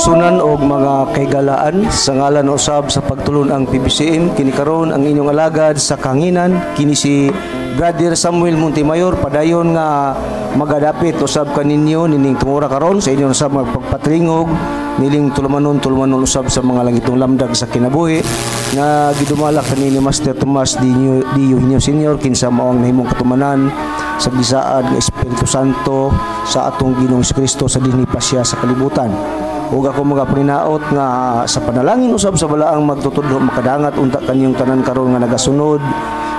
Kaigsunan og mga kahigalaan, sa ngalan usab sa pagtulon-ang PBCM, kini karon ang inyong alagad sa kahanginan, kini si Brother Samuel Montemayor, padayon nga magadapit usab kaninyo nining tungura karon sa inyong usab magpagpatringog niling tulumanon tulumanon usab sa mga langitong lamdag sa kinabuhi nga gidumala kanini Master Tomas Di Eugenio Senior, kinsa mao ang nahimong katumanan sa gisaad nga Espiritu Santo sa atong Ginoong Kristo sa dinhi pa siya sa kalibutan. Ug ako mga paninaot nga sa panalangin usab sa balaang magtutudlo, makadangat unta kanyong tanan karon nga nagasunod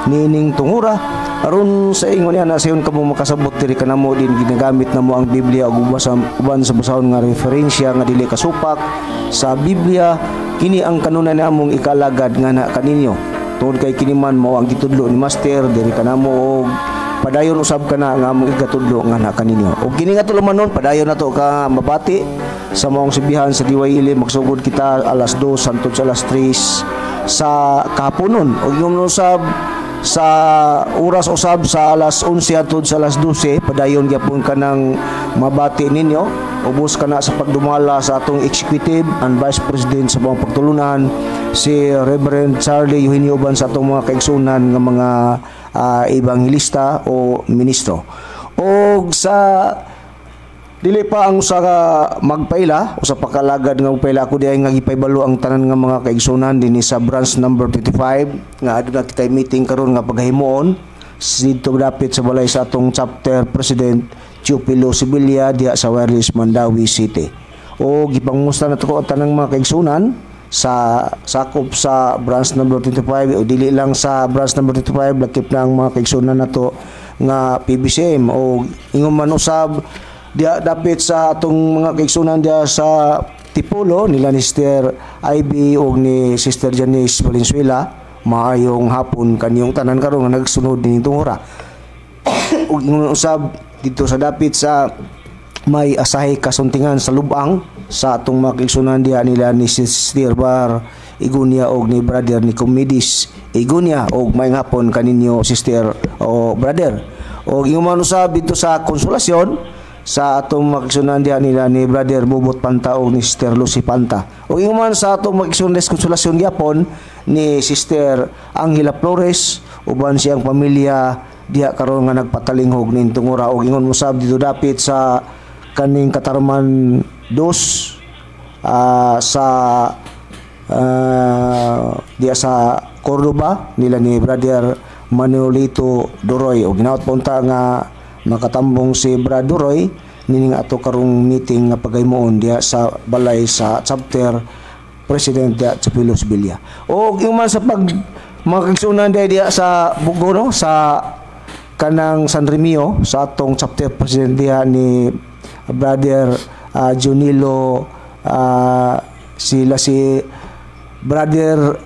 niining tungura, aron sa ingon niya na sayon kamo makasabot diri kanamo din ginagamit namo ang Biblia ug uban sa basahon nga referensya nga dili kasupak sa Biblia. Kini ang kanunay namong ikalagad nga na kaninyo tungod kay kini man mao ang gitudlo ni Master diri kanamo og padayon usab kana nga among igatudlo nga na kaninyo. Ug kini nga tulumanon, padayon nato ka mabati sa maong sibihan sa DYL. Magsugod kita alas 2 hangtod sa alas 3 sa kahaponon, ug yung usab sa oras usab sa alas 11 hangtod sa alas 12, padayon gyapon kanang mabati ninyo. Ubos kana sa pagdumala sa atong executive and vice president sa mga pagtulunan, si Reverend Charlie Eugenio, uban sa atong mga kaigsunan nga mga ebanghelista o ministro. Og sa dili pa ang usa ka magpaila, usa pa kalagad nga magpaila, ako diay nga gipaybalo ang tanan nga mga kaigsunan dinhi sa branch number 25 nga aduna kitay meeting karon nga paghimuon didto dapit sa balay sa atong chapter president Teofilo Sevilla diha sa Wireless, Mandaue City. O gipangusta na ko ang tanang mga kaigsunan sa sakop sa branch number 25 o dili lang sa branch number 25, lakip na ang mga kaigsunan nato nga PBCM, o ingon man usab diha dapit sa atong mga kaigsunan diha sa Tipolo nila ni Sister Ivy o ni Sister Janice Valenzuela. Maayong hapon kaniyong tanan karon nga nagsunod nining tungura. Ug ingon usab dito sa dapit sa may asahi kasuntingan sa Lubang, sa atong mga kaigsunan diha nila ni Sister Bar Igunia og ni Brother Nicomedis Igunia, og maayong hapon kaninyo, sister o brother. Og ingon man usab dito sa Konsolasyon, sa atong mga kaigsunan diha nila ni Brother Bubot Panta og ni Sister Lucy Panta. Og ingon man sa atong mga kaigsunan sa Konsolasyon gyapon ni Sister Angela Flores uban siyang pamilya diha karon nga nagpatalinghog ning tungura. Og ingon usab dito dapit sa kaning Katarman dos sa diha sa Cordoba nila ni Brother Manolito Doroy, og ginaot punta nga makatambong si Brad Doroy nining ato karong meeting nga pagaymoon diha sa balay sa chapter president diha sa Pilos Villa. Og yung man sa pag mga kaigsunan diha diha sa Bugo, no, sa kanang San Remio, sa atong chapter president diha ni Brother Junilo, sila si Brother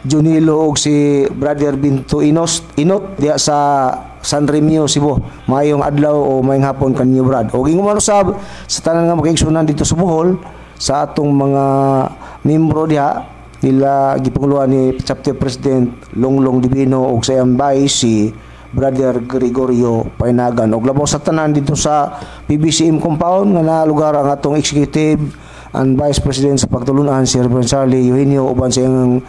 Junilo og si Brother Binto Inos Inot diha sa San Remio, Cebu. Maayong adlaw o maayong hapon kanyo, Brad. Og ingon man usab sa tanan nga makaigsunan dito sa Bohol, sa atong mga membro diha nila gipanguluhan ni chapter president Longlong Divino og sa iyang vice si Brother Gregorio Painagan, og labaw sa tanan dito sa PBCM compound nga na lugar ang atong executive and vice president sa pagtulunan, si Reverend Charlie Eugenio, uban sa iyang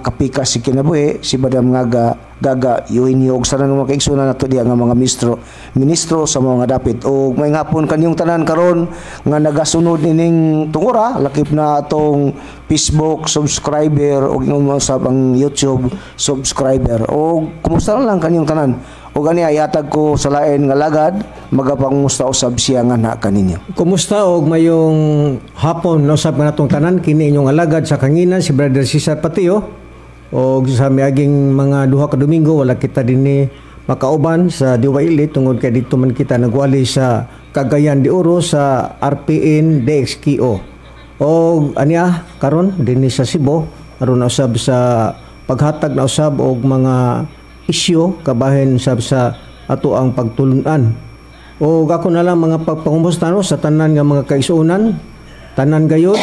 kapikas si kinabuhi, si Madam Gaga Gaga Eugenio, og sa tanan mga kaigsunan nato diha nga mga ministro ministro sa mga dapit. Og may hapon kanyong tanan karon nga nagasunod nining tungura, lakip na atong Facebook subscriber og ingon mo usab ang YouTube subscriber. Og kumusta na lang kanyong tanan? Og ani ayatag ko sa lain nga lagad, magapangumusta usab siya nga na kaninyo. Kumusta og mayong hapon no sa natong tanan. Kini inyong alagad sa kanginan, si Brother Cesar Patio. Og sa miaging mga 2 ka Domingo, wala kita dinhi makauban sa DYL tungod kay dito man kita nagwali sa Cagayan de Oro sa RPN DXKO. Og aniya karon dinhi sa Cebu aron usab sa paghatag na usab og mga isyu kabahin sab sa ato ang pagtulunan. O ako na lang mga pagpangumusta no, sa tanan nga mga kaigsuonan, tanan gayud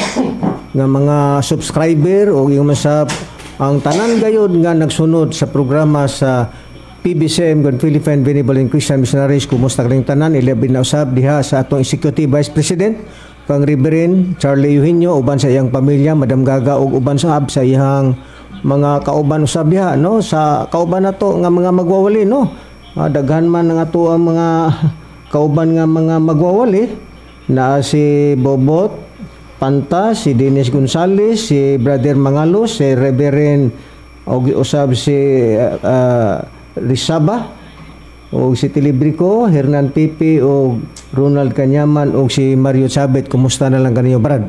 nga mga subscriber o yung sa ang tanan gayud nga nagsunod sa programa sa PBCM, God Philippine Benevolent Christian Missionaries. Kumusta kayong tanan? Ilabi na usab diha sa atong Executive Vice President Kang Reverend Charlie Eugenio uban sa iyang pamilya, Madam Gaga, ug uban sa sa iyang mga kauban usab diha, no, sa kauban nato nga mga magwawali, no. Daghan man ang ato ang mga kauban nga mga magwawali na si Bobot Panta, si Dennis Gonzales, si Brother Mangalos, si Reverend og usab si Rizaba o si Tilibrico, Hernan Pipi o Ronald Kanyaman o si Mario Chabet. Kumusta na lang kaniyo, Brad?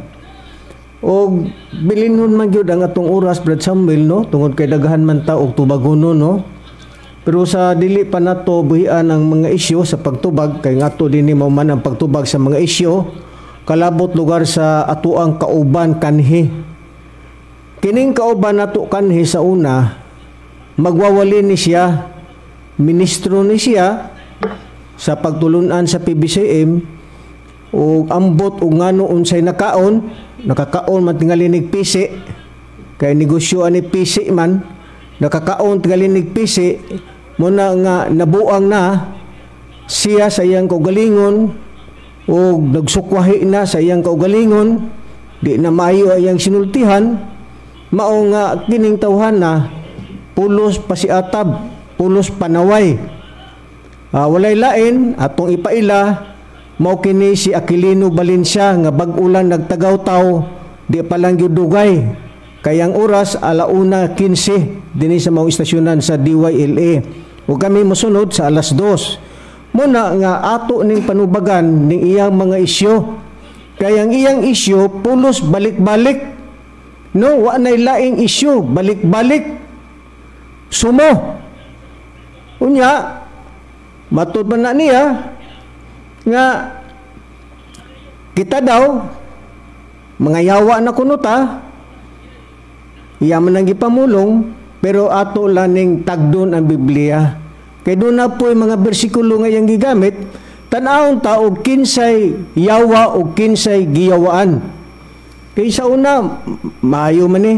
O bilinhon man gyud ang atong oras, Brad Samuel, no, tungod kay daghan man ta og tubagono, no. Pero sa dili pa nato buhian ang mga isyu sa pagtubag, kay ngato dinhi mao man ang pagtubag sa mga isyu kalabot lugar sa atuang kauban kanhi. Kining kauban nato kanhi, sa una magwawali ni siya, ministro ni siya sa pagtulunan sa PBCM, ug ambot og ngano unsay nakaon, nakakaon man tingali nig pisi, kay negosyo ani pisi man, nakakaon tingali nig pisi muna nga nabuang na siya sa iyang kaugalingon ug nagsukwahi na sa iyang kaugalingon, di na maayo ang iyang sinultihan. Mao nga kining tawhan na pulos pasiatab, pulos panaway. Walay lain atong ipaila, mao kini si Aquilino Valencia nga bag-o lang nagtagaw-taw, di pa lang gyud dugay. Kay ang oras 1:15 dinhi sa maong istasyonan sa DYLA. Ug kami mosunod sa 2:00. Muna nga ato ning panubagan ning iyang mga isyu. Kay ang iyang isyu pulos balik-balik. No, wa nay laing isyu, balik-balik. Sumo. Unya, matud man na niya nga kita daw mga yawa na kuno ta, iya man ang gipamulong, pero ato laning tagdon ang Biblia. Kay doon na po yung mga bersikulo nga iyang gigamit, tan-awon ta og kinsay yawa o kinsay giyawaan. Kay sa una, maayo man eh.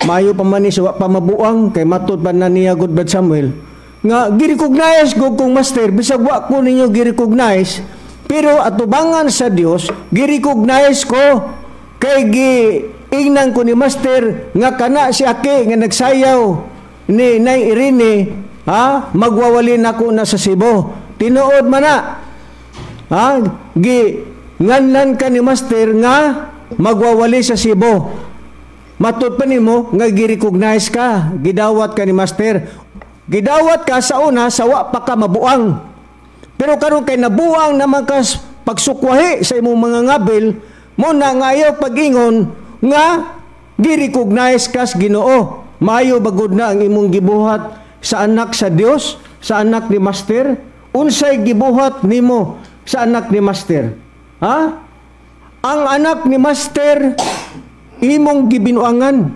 Maayo pa man eh, sa wa pa mabuang, kay matud pa na niya, good Brad Samuel, nga gi-recognize ko kong master, bisag wa ko ninyo gi-recognize, pero atubangan sa Dios, gi-recognize ko, kay gi ingnan ko ni master nga kana si Aki nga nagsayaw ni Nay Irene, ha, magwawali nako na sa Cebu. Tinuod man na, ha, gi nganlan ka ni master nga magwawali sa Cebu. Matud pa nimo nga gi-recognize ka, gidawat ka ni master. Gidawat ka sa una sa wa pa ka mabuang. Pero karon kay nabuang naman ka pagsukwahi sa imong mga ngabil, mo na nga ayaw pag-ingon nga gi-recognize ka sa Ginoo. Maayo bagod na ang imong gibuhat sa anak sa Dios, sa anak ni Master? Unsay gibuhat nimo sa anak ni Master? Ha? Ang anak ni Master imong gibinuangan.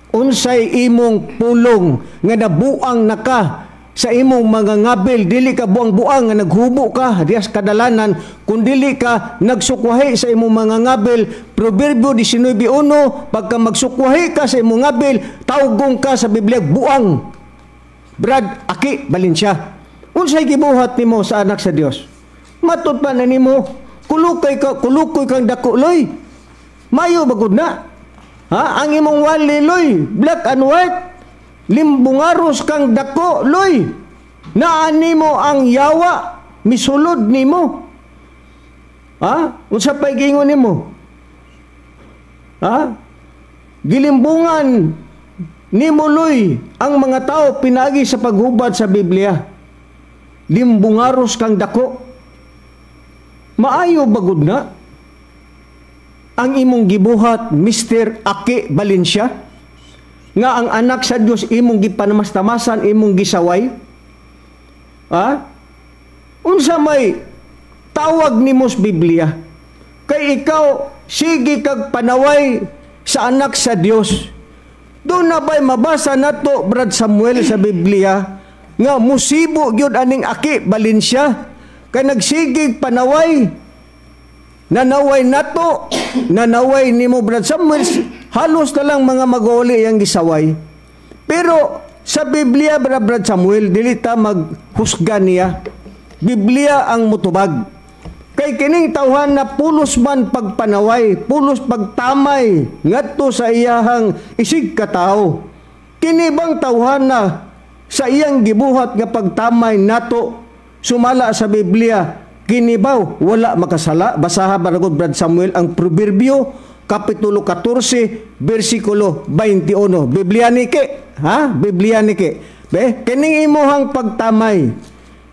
Unsay imong pulong nga nabuang naka sa imong mga ngabil? Dili ka buang-buang nga naghubo ka dias kadalanan, kun dili ka nagsukwahi sa imong mga ngabil. Proverbio 19:1, pagka magsukwahi ka sa imong ngabil, tawgong ka sa Biblia buang. Brad Aki Valencia, unsay gibuhat nimo sa anak sa Dios? Matud pa na nimo kulukoy ka, kulukoy kang dako loy. Mayo bagud na, ha? Ang imong wali loy, black and white. Limbungaros kang dako loy. Naa nimo ang yawa misulod nimo. Ha? Unsa pay giingon nimo? Ha? Gilimbungan nimo loy ang mga tao pinaagi sa paghubad sa Biblia. Limbungaros kang dako. Maayo bagud na ang imong gibuhat, Mr. Aki Valencia, nga ang anak sa Dios imong gipanamastamasan, imong gisaway? Ha? Unsa may tawag nimo sa Biblia? Kay ikaw sige kag panaway sa anak sa Dios. Doon na ba'y mabasa nato, Brad Samuel, sa Biblia nga musibo gyud aning Aki Valencia kay nagsigig panaway, nanaway nato, nanaway nimo, Brad Samuel, halos na lang mga maguli ang gisaway. Pero sa Biblia, Brad Samuel, dili ta maghusga niya. Biblia ang mutubag. Kay Kay kining tawhan na pulos man pagpanaway, pulos pagtamay ngadto sa iyahang isig katawo. Kini bang tawhan na sa iyang gibuhat nga pagtamay nato sumala sa Biblia, kini baw wala makasala? Basaha baragod, Brad Samuel, ang Proverbio kapitulo 14 bersikulo 21. Biblia ni ke, ha? Biblia ni ke. Be, kining imuhang pagtamay,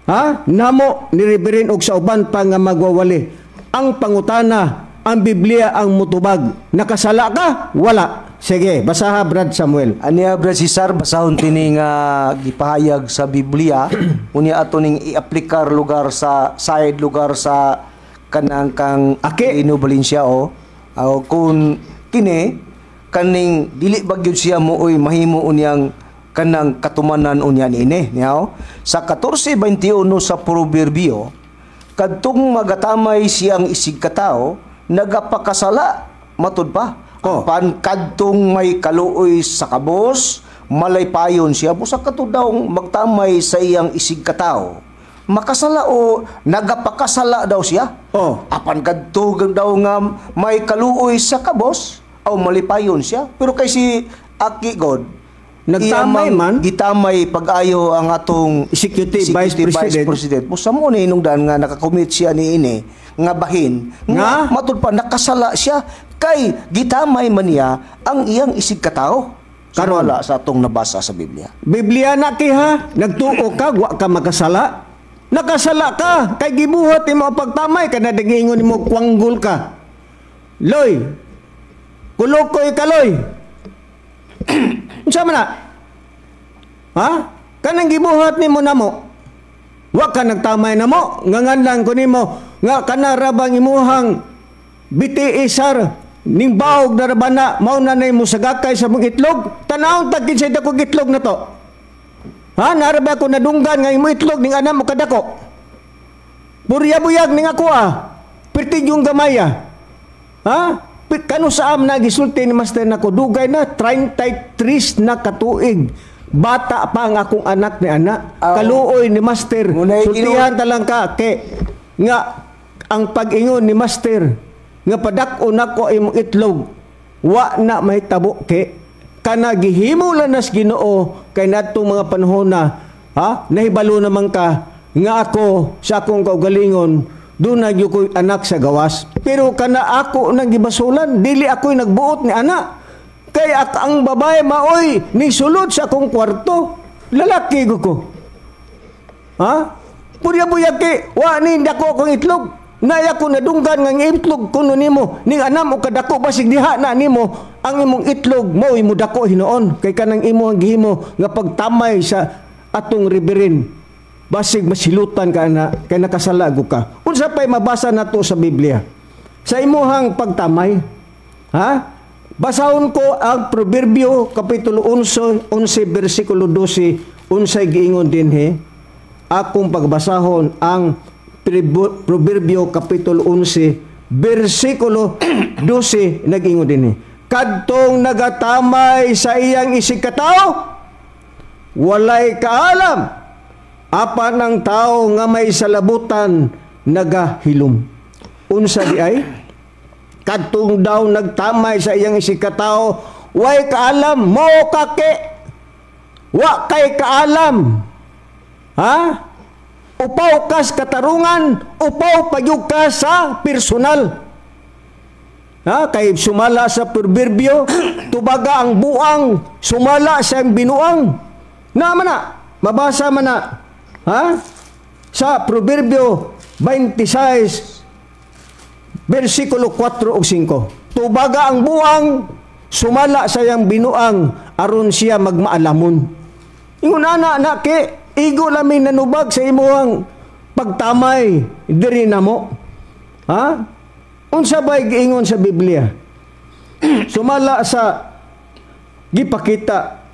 ha, namo ni Reverend og sa uban pa nga magwawali. Ang pangutana, ang Biblia ang mutubag. Nakasala ka? Wala. Sige, basaha, Brad Samuel. Aniya, Brad Cesar, basahon tini nga gipahayag sa Biblia, unya ato ning iaplikar lugar sa side lugar sa kanang kang Aki. Aquilino Valencia o aw kung kini kaning dili ba gyud siya mooy mahimo unyang kanang katumanan unya niini niyaw sa 14:21 sa Proverbio: "Kadtong magatamay siyang isig katao nagapakasala," matud pa. "Apan kadtong may kaluoy sa kabos, malaypayon siya." Busa kato daw magtamay sa iyang isig katao, makasala o nagapakasala daw siya. Apan kadto daw nga may kaluoy sa kabos aw malipayon siya. Pero kay si Aki God, nagtamay iya man. Gitamay pag-ayo ang atong Executive Vice President. President. Busa mo ni hinungdan nga nakakommit siya ni ini nga bahin Nga? Nga matud pa nakasala siya kay gitamay man niya ang iyang isig katao. Karon. Sumala sa atong nabasa sa Biblia. Biblia na ki ha, nagtuo ka wa ka makasala. Nakasala ka kay gibuhat nimo ang pagtamay kada nagingon nimo kwanggol ka. Loy. Kulukoy ka, loy. Unsa man na? Ha? Kanang gibuhat nimo namo. Wa ka nagtamay namo, nga nganlang ko nimo nga kana ra bang imuhang BTSR ning baog na ra na mao na nay mo sagakay sa mong itlog. Tanawon tag kinsay dako itlog na to. Ha, naa ra ba ako nadunggan nga imo itlog ning ana mo kadako? Purya buyag ning ako ah. Pertig yung gamay ah. Ha? Kano sa am na gisulti ni Master nako dugay na 33 na katuig. Bata pa ang akong anak ni ana. Kaluoy ni Master. Ngunay Sultihan talang ka ke nga ang pag-ingon ni Master nga padak-o nako imong itlog wa na mahitabo ke kana gihimo lang nas Ginoo kay nadtong mga panahon na, ha, nahibalo naman ka nga ako sa akong kaugalingon doon na gyud ko'y anak sa gawas, pero kana ako nang gibasulan, dili ako'y nagbuot ni anak kay ang babae maoy ni sulod sa akong kwarto, lalaki ko ko. Ha? Purya-buyag ki, wa ni dako akong itlog. Naya ko nadunggan nga ang itlog kuno nimo ning anam o kadako, basig diha na nimo ang imong itlog mo imo dako hinuon kay kanang imo ang gihimo nga pagtamay sa atong reverend, basig masilutan ka na kay nakasala gud ka. Unsa pay mabasa nato sa Biblia sa imuhang pagtamay, ha? Basahon ko ang Proverbio kapitulo 11, 11 bersikulo 12. Unsay giingon dinhi? Akong pagbasahon ang Proverbio kapitulo 11 bersikulo 12, nag-ingon dinhi: "Kadtong nagatamay sa iyang isig katao walay kaalam, apan ang tao nga may salabutan nagahilom." Unsa di ay? Kadtong daw nagtamay sa iyang isig katao way kaalam, mo kake wa kay kaalam, ha? Upaw kas katarungan, upaw pagyug ka sa personal. Ha? Kay sumala sa Proverbio, tubaga ang buang, sumala sa binuang. Na man na, mabasa man na. Ha? Sa Proverbio 26, versikulo 4 ug 5. Tubaga ang buang, sumala sa iyang binuang, aron siya magmaalamon. Ingon ana na ke, igo lami nanubag sa imuhang pagtamay diri namo. Ha? Unsa bay giingon sa Biblia? Sumala sa gipakita.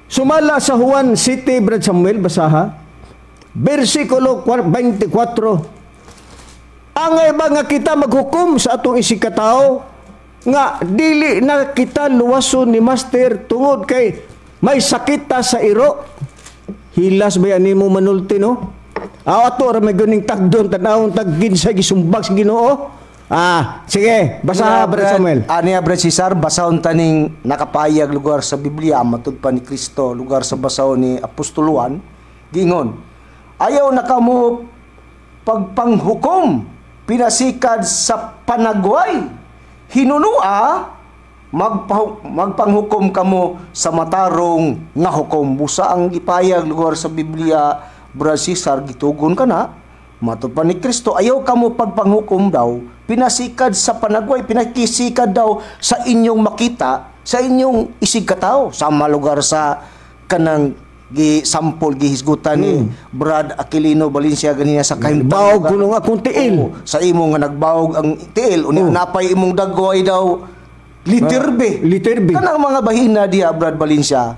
Sumala sa Juan 7, Brad Samuel, basaha. Versikulo 24. Angay ba nga kita maghukom sa atong isig katao nga dili na kita luwason ni Master tungod kay may sakit ta sa iro? Hilas ba yan nimo manulti, no? Aw ato ra may guning tagdon tan-awon tag kinsa gisumbag sa Ginoo. Ah, sige, basa, Brad Samuel. Aniya, Brad Cesar, basahon taning nakapayag lugar sa Biblia matud pa ni Kristo, lugar sa basahon ni Apostol Juan, gingon: "Ayaw na kamo pagpanghukom pinasikad sa panagway. Hinunua magpanghukom kamo sa matarong nga hukom." Busa ang gipayag lugar sa Biblia, Brad Cesar, gitugon ka na matud pa ni Kristo, ayaw kamo pagpanghukom daw pinasikad sa panagway, pinakisikad daw sa inyong makita sa inyong isig katao, sama lugar sa kanang gi sampol gihisgutan ni Brad Aquilino Valencia ganina sa kahimtang Baog lugar. Kuno nga akong tiil. Oo, sa imo nga nagbaog ang tiil unya napay imong dagway daw liter B. Ah, liter B. Kanang mga bahina diha, Brad Valencia,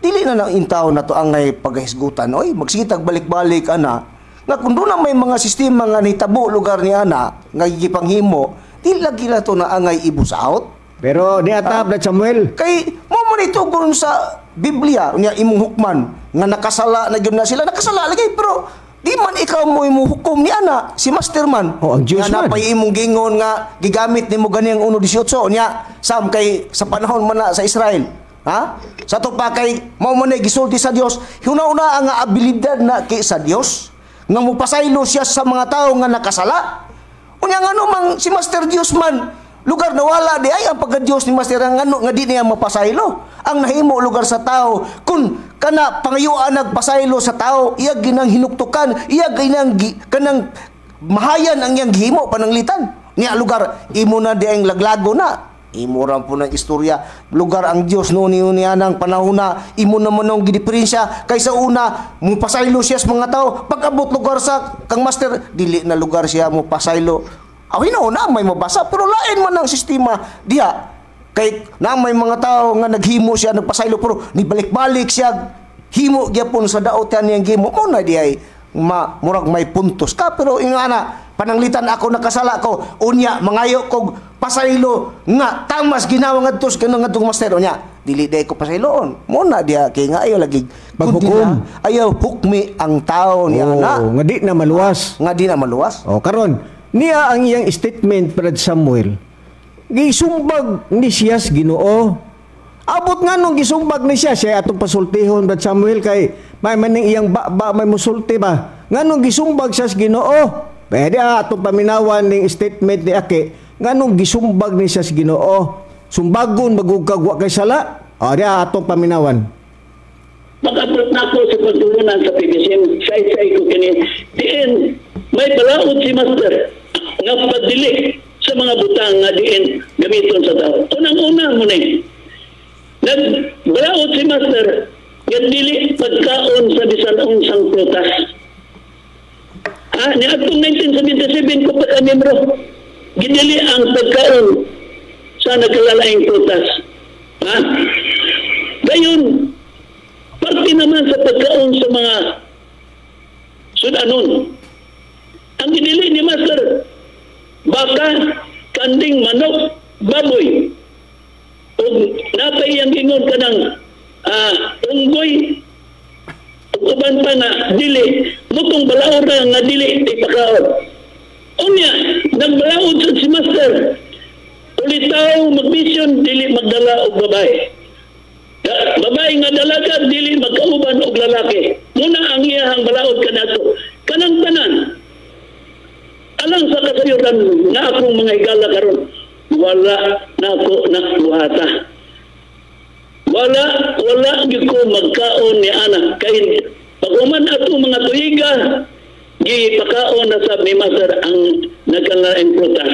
dili na nang intaw na to angay paghisgutan, oy, magsigitag balik-balik ana nga kung doon na may mga sistema nga nitabo lugar ni ana nga gipanghimo, dili lagi na to na angay ibusaot. Pero di ata, Brad Samuel. Kay mo mo nitugon sa Biblia unya imong hukman nga nakasala na gyud na sila, nakasala lagi, pero di man ikaw mo imong hukom ni ana, si Master man. Oh, ang Diyos nga man. Napay imong gingon nga gigamit nimo ganiyang 1:18 unya sam kay sa panahon man na sa Israel, ha, sa to pa kay mao man na gisulti sa Dios, huna-una ang abilidad na kay sa Dios nga mopasaylo siya sa mga tawo nga nakasala. Unya ngano mang si Master Dios man lugar nawala di ay ang pagka-Dios ni Master ang ngano nga di niya mapasaylo ang nahimo lugar sa tao? Kung kana pangayuan nagpasaylo sa tao, iya ginang hinuktukan, iya ginang kanang mahayan ang iyang gihimo pananglitan niya lugar imo na di ang laglago na imo ra po ng istorya lugar ang Dios no niyo niya nang panahon na imo naman nung gidiferensya kaysa una mo pasaylo siya sa mga tao, pag-abot lugar sa kang Master dili na lugar siya mo pasaylo. Aw na may mabasa pero lain man ang sistema diha kay na may mga tao nga naghimo siya nagpasaylo pero nibalik-balik siya himo gyapon sa daotan niyang gihimo mo na di ay ma, murag may puntos ka, pero ino ana pananglitan ako nakasala ko unya mangayo kog pasaylo nga tamas ginawa ngadto sa kanang ngadtong Master, unya dili day ko pasayloon mo na diha kay nga ayaw lagi Paghukom. Ayaw hukmi ang tao niya na Oh, nga di na maluwas. Nga di na maluwas. O karon, niya ang iyang statement, Brad Samuel. Gisumbag ni siya sa Ginoo. Abot nga nung gisumbag ni siya, siya atong pasultihon, Brad Samuel, kay may maning iyang ba may musulti ba. Nga nung gisumbag siya sa Ginoo. Pwede atong paminawan ning statement ni Aki. Nga nung gisumbag ni siya sa Ginoo. Sumbagon magugkag wa kay sala. O di atong paminawan. Makabot na ako sa pagtulunan sa PBCM, say-say ko kini, diin, may balaod si Master nga pagdili sa mga butang nga diin gamiton sa tao. Unang-una mo ni, nagbalaod si Master nga dili pagkaon sa bisan unsang prutas. Ah, ni atong 1977 ko pa ka-membro, gidili ang pagkaon sa nagkalalaing prutas. Ha? Gayon, parte naman sa pagkaon sa mga sudanon. Ang ginili ni Master, baka, kanding, manok, baboy. O napay ang ingon ka ng unggoy, ug uban pa nga dili, mutong balaod nga dili ipakaon. Unya, nagbalaod sa si Master, ulitaw magmisyon, dili magdala og babae. Babae nga dalaga dili magkauban og lalaki. Muna ang iyahang balaod kanato. Kanang tanan alang sa kasayuran nga akong mga higala karon, wala na ako nabuhata. Wala, wala gyud ko magkaon ni ana kay pag human ato mga tuiga gipakaon na sa ni Master ang nagkalaing prutas.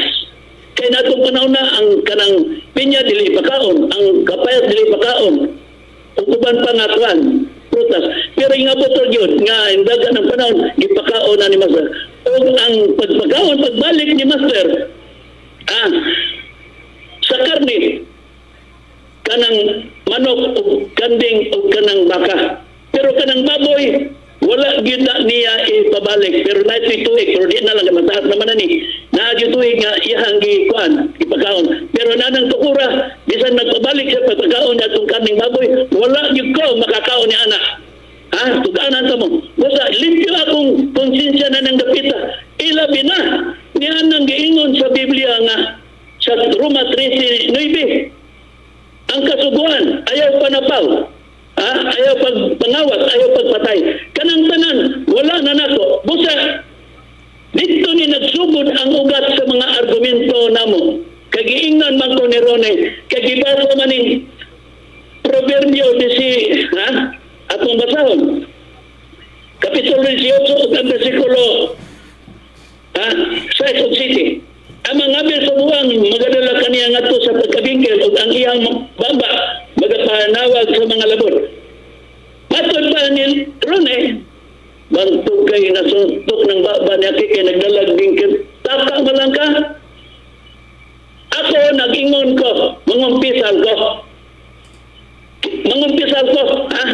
Kay natong panahon na ang kanang pinya dili pakaon, ang kapayas dili pakaon. Ug uban pa nga kuan, prutas. Pero ingabot ra gyud nga indaga ng panahon gipakaon na ni Master. Ug ang pagpakaon pagbalik ni Master sa karne kanang manok ug kanding ug kanang baka. Pero kanang baboy wala gyud na niya ipabalik, pero na tuig, pero di na lang mataas naman na ni na gyud tuig nga iyang gikuan ipakaon, pero nanang tukura bisan nagpabalik siya pagpakaon atong karning baboy, wala gyud ko makakaon ni ana. Ha, tuganan sa mo. Basta limpyo akong konsensya na ng dapita. Ilabi na niya nang giingon sa Biblia nga sa Roma 13:9. Ang kasuguan, ayaw panapaw. Ha? Ayaw pagpangawat, ayaw pagpatay. Kanang tanan, wala na nako. Busa, dito ni nagsugod ang ugat sa mga argumento namo. Kagiingnan man ko ni Rone, kagibasa man ni Proverbio disi, ha? Atong basahon. Kapitulo 18 ug ang bersikulo, ha? 6 ug 7. Ang mga ngabil sa buwang magadala kaniya ngadto sa pagkabingkil ug ang iyang baba magapanawag sa mga labot. Matod pa ni Rone, bantog kay nasuntok ng baba niya kay nagdalag bingkil. Taka man lang ka. Ako nag-ingon ko, mangumpisal ko. Mangumpisal ko, ha?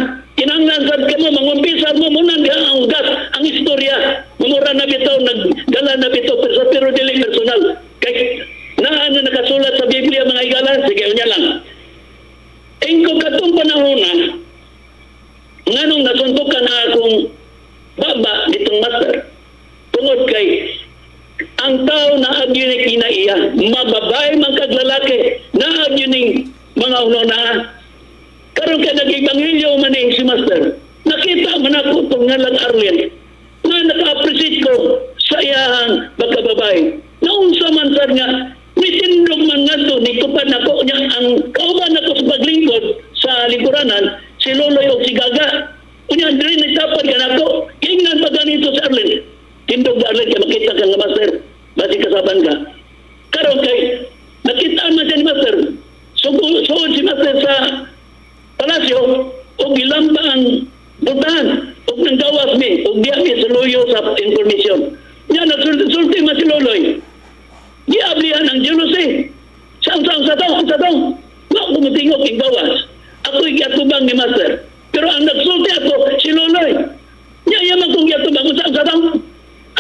Kinahanglan sad kamo mangumpisal mo muna diha ang ugat, ang istorya. Mamura na bitaw, nagdala na bitaw pero, pero dili personal. Kay naa na nakasulat sa Biblia, mga higala, sige, unya lang. Ingko katong panahon na, nganong nasuntokan na akong baba ditong master. Tungod kay ang tao na agyo ni kinaiya, mababay man kag lalaki, na agyo ning mga uno na. Karon kay nag-ebanghelyo man ni si master. Nakita man ako itong ngalang Arlen, nga naka-appreciate ko sa iyahang pagkababae. Naunsa man sad nga, mitindog man nga to, ni tupad nako niya, ang kauban nako sa paglingkod sa lingkuranan, si Loloy o si Gaga. Unya, diri ni tapad ka nako, ingnan pa ganito sa Arlen. Tindog ba Arlen, kay makita ka nga master, basi kasaban ka. Karon kay, nakita man siya ni master, suod si master sa palasyo, o gilamba ang butahan, o nang gawas mi, o diya mi sa luyo sa information. Nya, nagsulti man si Loloy. Giablihan ang jealousy. Saan, saan, sa tong, sa tong. Wa ko mutingog ing gawas. Ako'y giatubang ni master. Pero ang nagsulti ako, si Loloy. Nya, iya man kong giatubang, saan, sa tong.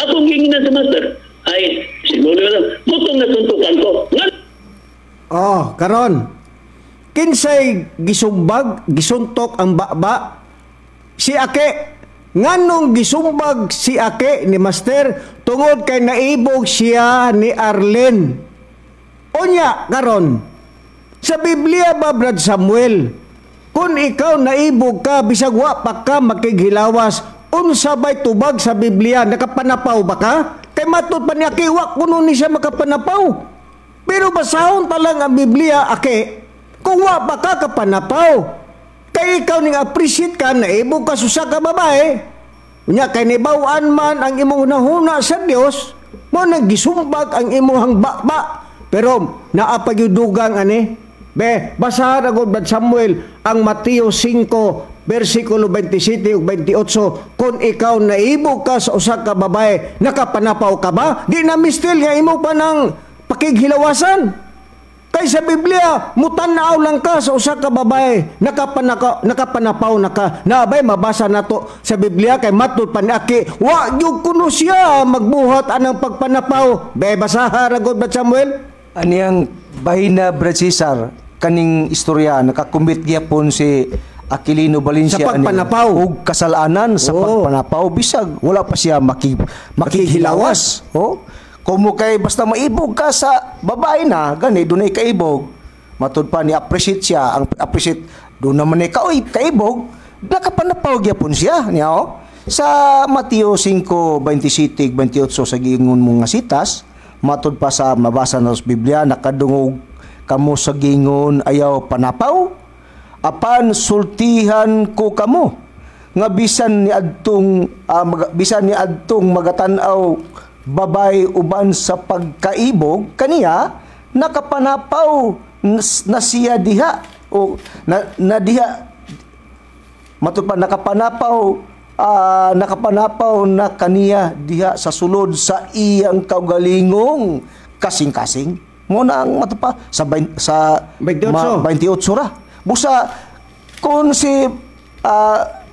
Akong ginginan sa master. Ay, si Loloy lang. Mutong nasuntukan ko. Nga. Oh, karon. Kinsay gisumbag, gisuntok ang baba? Si Ake. Nganong gisumbag si Ake ni Master? Tungod kay naibog siya ni Arlen. Unya, karon, sa Biblia ba, Brad Samuel, kung ikaw naibog ka, bisag wa pa ka makighilawas, unsa bay tubag sa Biblia? Nakapanapaw ba ka? Kay matud pa ni Ake, wa kuno ni siya makapanapaw. Pero basahon pa lang ang Biblia, Ake, kung wa pa ka kapanapaw. Kay ikaw ning appreciate ka, naibog ka susa ka babae. Unya, kay nibaw-an man ang imong hunahuna sa Dios, mo nang gisumbag ang imong baba. Pero naa pa gyud dugang ani. Be, basahan ako, Brad Samuel, ang Mateo 5, versikulo 27 ug 28. Kung ikaw naibog ka sa usa ka babae, nakapanapaw ka ba? Di na mistil nga imo pa nang pakighilawasan. Kay sa Biblia, mutan-aw lang ka sa usa ka babae, nakapanapaw na ka. Naabay mabasa nato sa Biblia kay matud pa ni Aki, wa gyud kuno siya magbuhat anang pagpanapaw. Be, basaha ra gud, Brad Samuel. Aniyang bahina, Brad Cesar, kaning istorya nakakumit gyapon si Aquilino Valencia sa pagpanapaw og kasalanan sa pagpanapaw bisag wala pa siya makighilawas. Oh. Kumo kay basta maibog ka sa babae na, gani dunay kaibog. Matud pa ni appreciate siya, ang appreciate doon naman ni kaoy kaibog, nakapanapaw gyapon siya niya oh. Sa Mateo 5:27 28 sa giingon mo nga sitas, matud pa sa mabasa na sa Biblia, nakadungog kamo sa gingon ayaw panapaw, apan sultihan ko kamo nga bisan ni adtong magatan-aw babay uban sa pagkaibog kaniya, nakapanapaw na siya diha o na diha matud pa nakapanapaw na kaniya diha sa sulod sa iyang kaugalingong kasing-kasing. Mo na ang matud pa sa 28. 28 ra. Busa kung si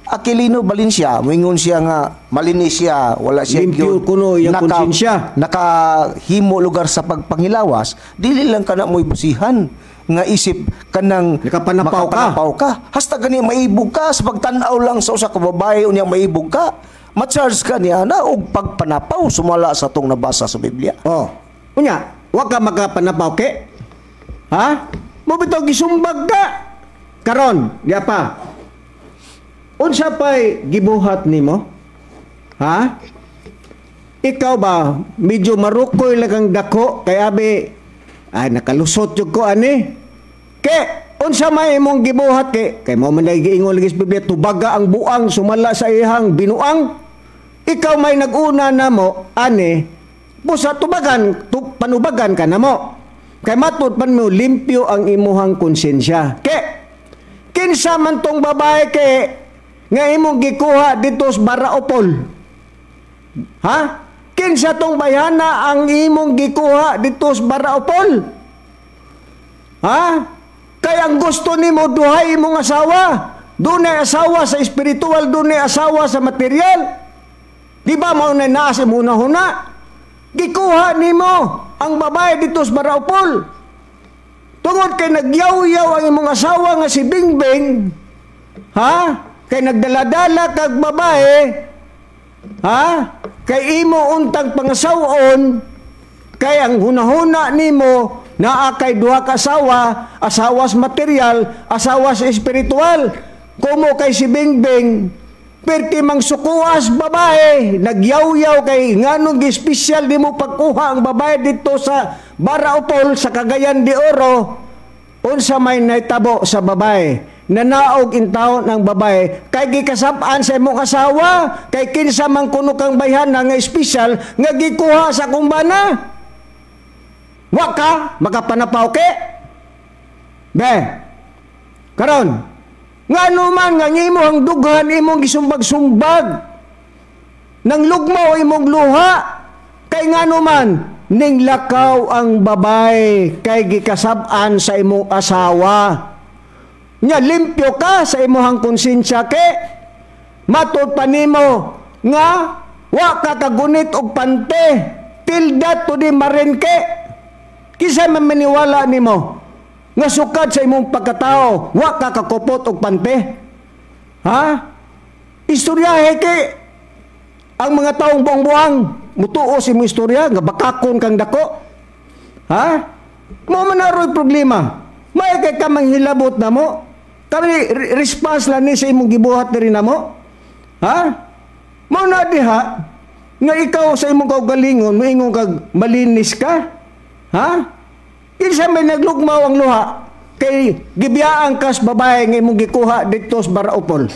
Aquilino Valencia, moingon siya nga malinis siya, wala siya limpyo kuno iyang konsensya. Nakahimo lugar sa pagpangilawas, dili lang kana mo'y busihan. nga isip kanang Nakapanapaw ka. Makapanapaw ka. Hasta gani maibog ka sa pagtan-aw lang sa usa ka babae, unya maibog ka. Ma-charge ka niya na og pagpanapaw sumala sa atong nabasa sa Biblia. Oh. Unya, wa ka makapanapaw ke? Ha? Mo bitaw gisumbag ka. Karon, diya pa. Unsa pay gibuhat nimo? Ha? Ikaw ba medyo marukoy lang kang dako kay abi ay nakalusot jud ko ani. Ke unsa may imong gibuhat ke? Kay mo man lagi giingon lagi sa Biblia, tubaga ang buang sumala sa iyang binuang. Ikaw may nag-una namo ani, busa tubagan, panubagan ka namo. Kay matud pan mo limpyo ang imuhang konsensya. Ke kinsa man tong babae ke nga imong gikuha dito sa Baraopol? Ha? Kinsa tong bayhana ang imong gikuha dito sa Baraopol? Ha? Kay ang gusto nimo duhay imong asawa. Dunay asawa sa espiritual, dunay asawa sa material. Di ba mao na naa sa imong hunahuna? Gikuha nimo ang babae dito sa Baraopol. Tungod kay nagyaw-yaw ang imong asawa nga si Bingbing, ha? Kay nagdala-dala kag babae, ha? Kay imo untang pangasawon, kay ang hunahuna nimo naa kay duha ka asawa, asawa sa material, asawa sa espiritual. Kumo kay si Bingbing, perti mang sukuas babae, nagyaw-yaw kay nganong gi-espesyal nimo pagkuha ang babae dito sa Baraopol sa Cagayan de Oro. Unsa may nahitabo sa babae? Nanaog intawon ang babae kay gikasab-an sa imong asawa, kay kinsa man kuno kang bayhana nga espesyal nga gikuha sa kumbana. Wa ka makapanapaw ke? Be. Karon, ngano man nga imo ang dughan imong gisumbag-sumbag nang lugmaw imong luha, kay ngano man ning lakaw ang babae kay gikasab-an sa imong asawa. Nya limpyo ka sa imong konsensya ke matud pa nimo nga wa ka kagunit og pante tilda to di marenke. Kinsa man maniwala nimo nga sukad sa imong pagkatao wa ka kakupot og pante? Ha? Istoryahe ke ang mga taong buang-buang mutuo sa imong istorya nga bakakon kang dako. Ha? Mo man aroy problema. May kay ka manghilabot namo. Kami response lang ni sa imong gibuhat diri namo. Ha? Mao na diha nga ikaw sa imong kaugalingon moingon kag malinis ka. Ha? Kinsa may naglugmaw ang luha kay gibiyaan kas babae nga imong gikuha didto sa Baraopol.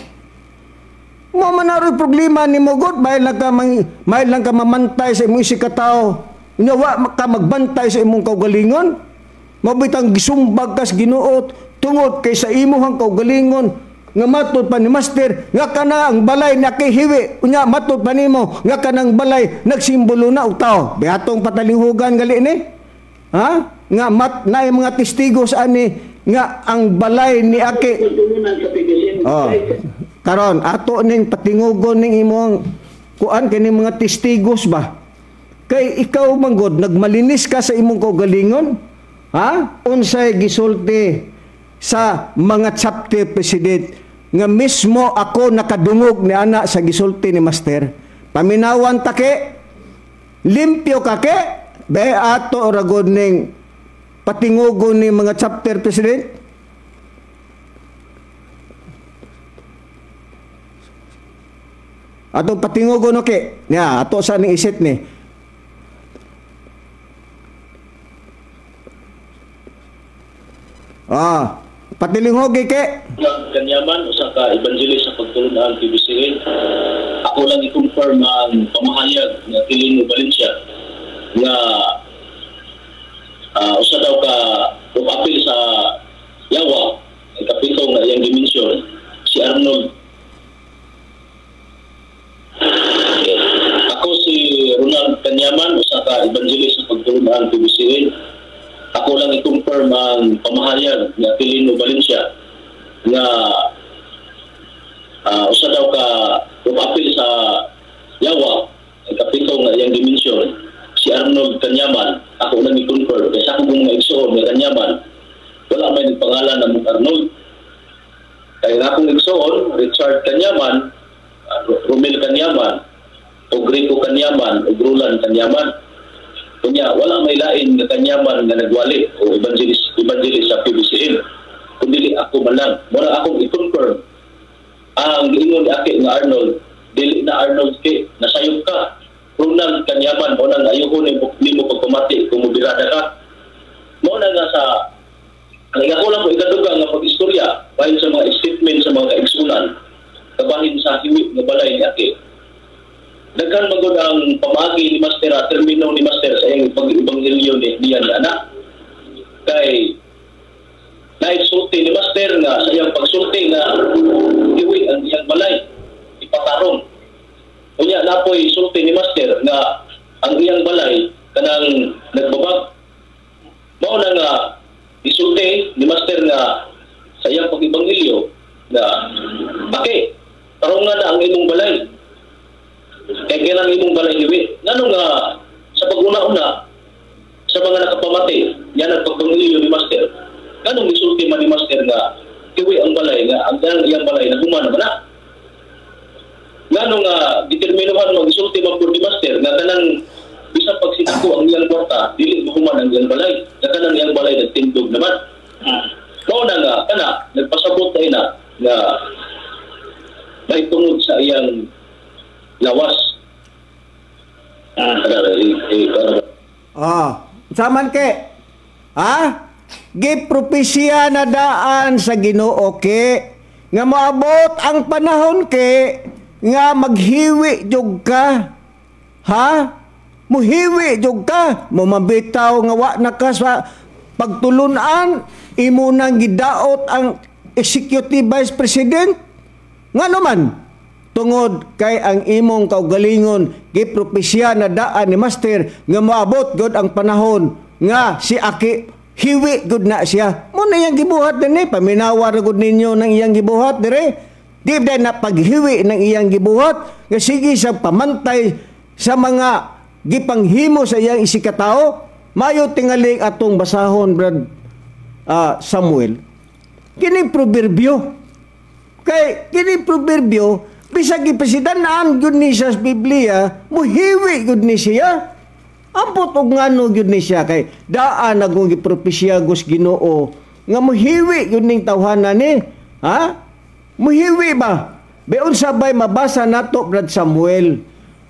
Mo man aroy problema nimo god, may lang ka mamantay sa imong isikatao. Unya wa ka magbantay sa imong kaugalingon. Mabitang gisumbag kas Ginoo tungod kay sa imong kaugalingon nga matud pa ni Master nga kana ang balay nakihiwi, unya matud pa nimo nga kanang balay nagsimbolo na og tao. Beatong patalihugan gali ni. Ha? Nga mat na mga testigo sa ani nga ang balay ni Aki. Oh. Karon ato ning patingugon ning imong kuan kini mga testigos ba? Kay ikaw manggod nagmalinis ka sa imong kaugalingon. Ha? Unsay gisulti sa mga chapter president nga mismo ako nakadungog ni ana sa gisulti ni Master. Paminawan ta ke, limpyo ka ke, be ato ragod ning patingugon ni mga chapter president. Atong patingugon okay. Nya ato sa ning isit ni. Ah, patilinghogi ke. Kanyaman usa ka evangelist sa pagtulun-an PBCN. Ako lang i-confirm ang pamahayag nga Aquilino Valencia nga usa daw ka apil sa yawa ang kapito nga iyang dimension si Arnold. Okay. Ako si Ronald Kanyaman, usa ka evangelist sa pagtulun-an PBCN. Ako lang i-confirm ang pamahayag ni Aquilino Valencia nga usa daw ka apil sa yawa ang kapito nga iyang dimension si Arnold Kanyaman. Ako lang i-confirm kay sa akong mga igsoon nga Kanyaman wala ngalan na mong Arnold. Kaya nga akong igsoon, Richard Kanyaman, Romel Kanyaman, o Rico Kanyaman, o Roland Kanyaman. Kunya, wala may lain nga Kanyaman nga nagwali o evangelist, evangelist sa PBCM. Kundi ako man lang. Mura akong i-confirm ang giingon ni Aki nga Arnold, dili na Arnold ke, nasayop ka. Ronald Kanyaman, mo nang ayuhon nimo pagpamati kung mobirada ka. Mo na nga sa ang ako lang po ikadugang nga pag-istorya bahin sa mga statement sa mga kaigsunan, kabahin sa hiwi nga balay ni Aki. Daghan magod ang pamaagi ni Master, termino ni Master sa iyang pag-ebanghelyo ni niya ni anak. Kay naitsulti ni Master nga sa iyang pagsulti nga hiwi ang iyang balay ipatarong. Unya napoy sulti ni Master nga ang iyang balay kanang nagbabag. Mao na nga isulti ni Master nga sa iyang pag-ebanghelyo nga, "Aki, tarungan na ang imong balay. Kay kailang imong balay hiwi." Ngano nga sa pag-una-una sa mga nakapamati yan ang pag-ebanghelyo ni Master, nganong isulti man ni Master nga hiwi ang balay, nga ang iyang balay naguman naman na? Ngano nga determinuhan mo isulti man pud ni Master nga kanang bisan pag sinako ang iyang kwarta, dili mahuman ang iyang balay, nga kanang iyang balay nagtindog naman? Mao na nga kana nagpasabot tayo na nga may tungod sa iyang lawas. Ah, saman ke? Ha? Gipropesya na daan sa Ginoo ke nga moabot ang panahon ke nga maghiwi jug ka. Ha? Muhiwi jug ka, mumabitaw nga wa na ka sa pagtulunan, imo nang gidaot ang executive vice president. Ngano man? Tungod kay ang imong kaugalingon, gipropesya na daan ni Master nga moabot gud ang panahon nga si Aki hiwi gud na siya. Mo na iyang gibuhat dinhi, paminawa ra gud ninyo ng iyang gibuhat dire. Di ba na paghiwi ng iyang gibuhat nga sige sa pamantay sa mga gipanghimo sa iyang isikatao? Mayo tingali atong basahon, Brad Samuel, kini proverbio, kay kini proverbio bisag gipasidan-an gyud ni siya sa Biblia, muhiwi gyud ni siya. Ampot og ngano gyud ni siya, kay daan nagong gipropesya gus Ginoo nga muhiwi gyud ning tawhana ni. Ha? Muhiwi ba? Be unsa bay mabasa nato, Brad Samuel,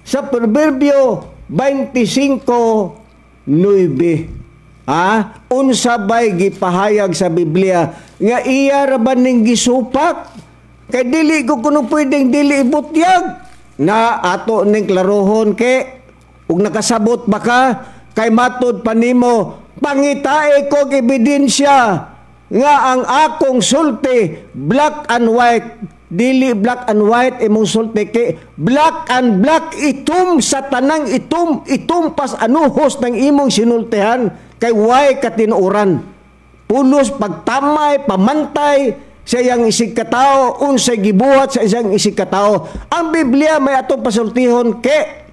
sa Proverbio 25:9? Ha? Unsa bay gipahayag sa Biblia nga iya ra ba ning gisupak? Kay dili ko kuno pwedeng dili ibutyag na ato ning klarohon ke ug nakasabot ba ka, kay matud pa nimo pangitae kog ebidensya nga ang akong sulti black and white. Dili black and white imong sulti ke, black and black, itum sa tanang itum, itum pas anuhos ng imong sinultihan, kay way katinuoran, pulos pagtamay pamantay sa iyang isig katao, unsay gibuhat sa iyang isig katao. Ang Biblia may atong pasultihon ke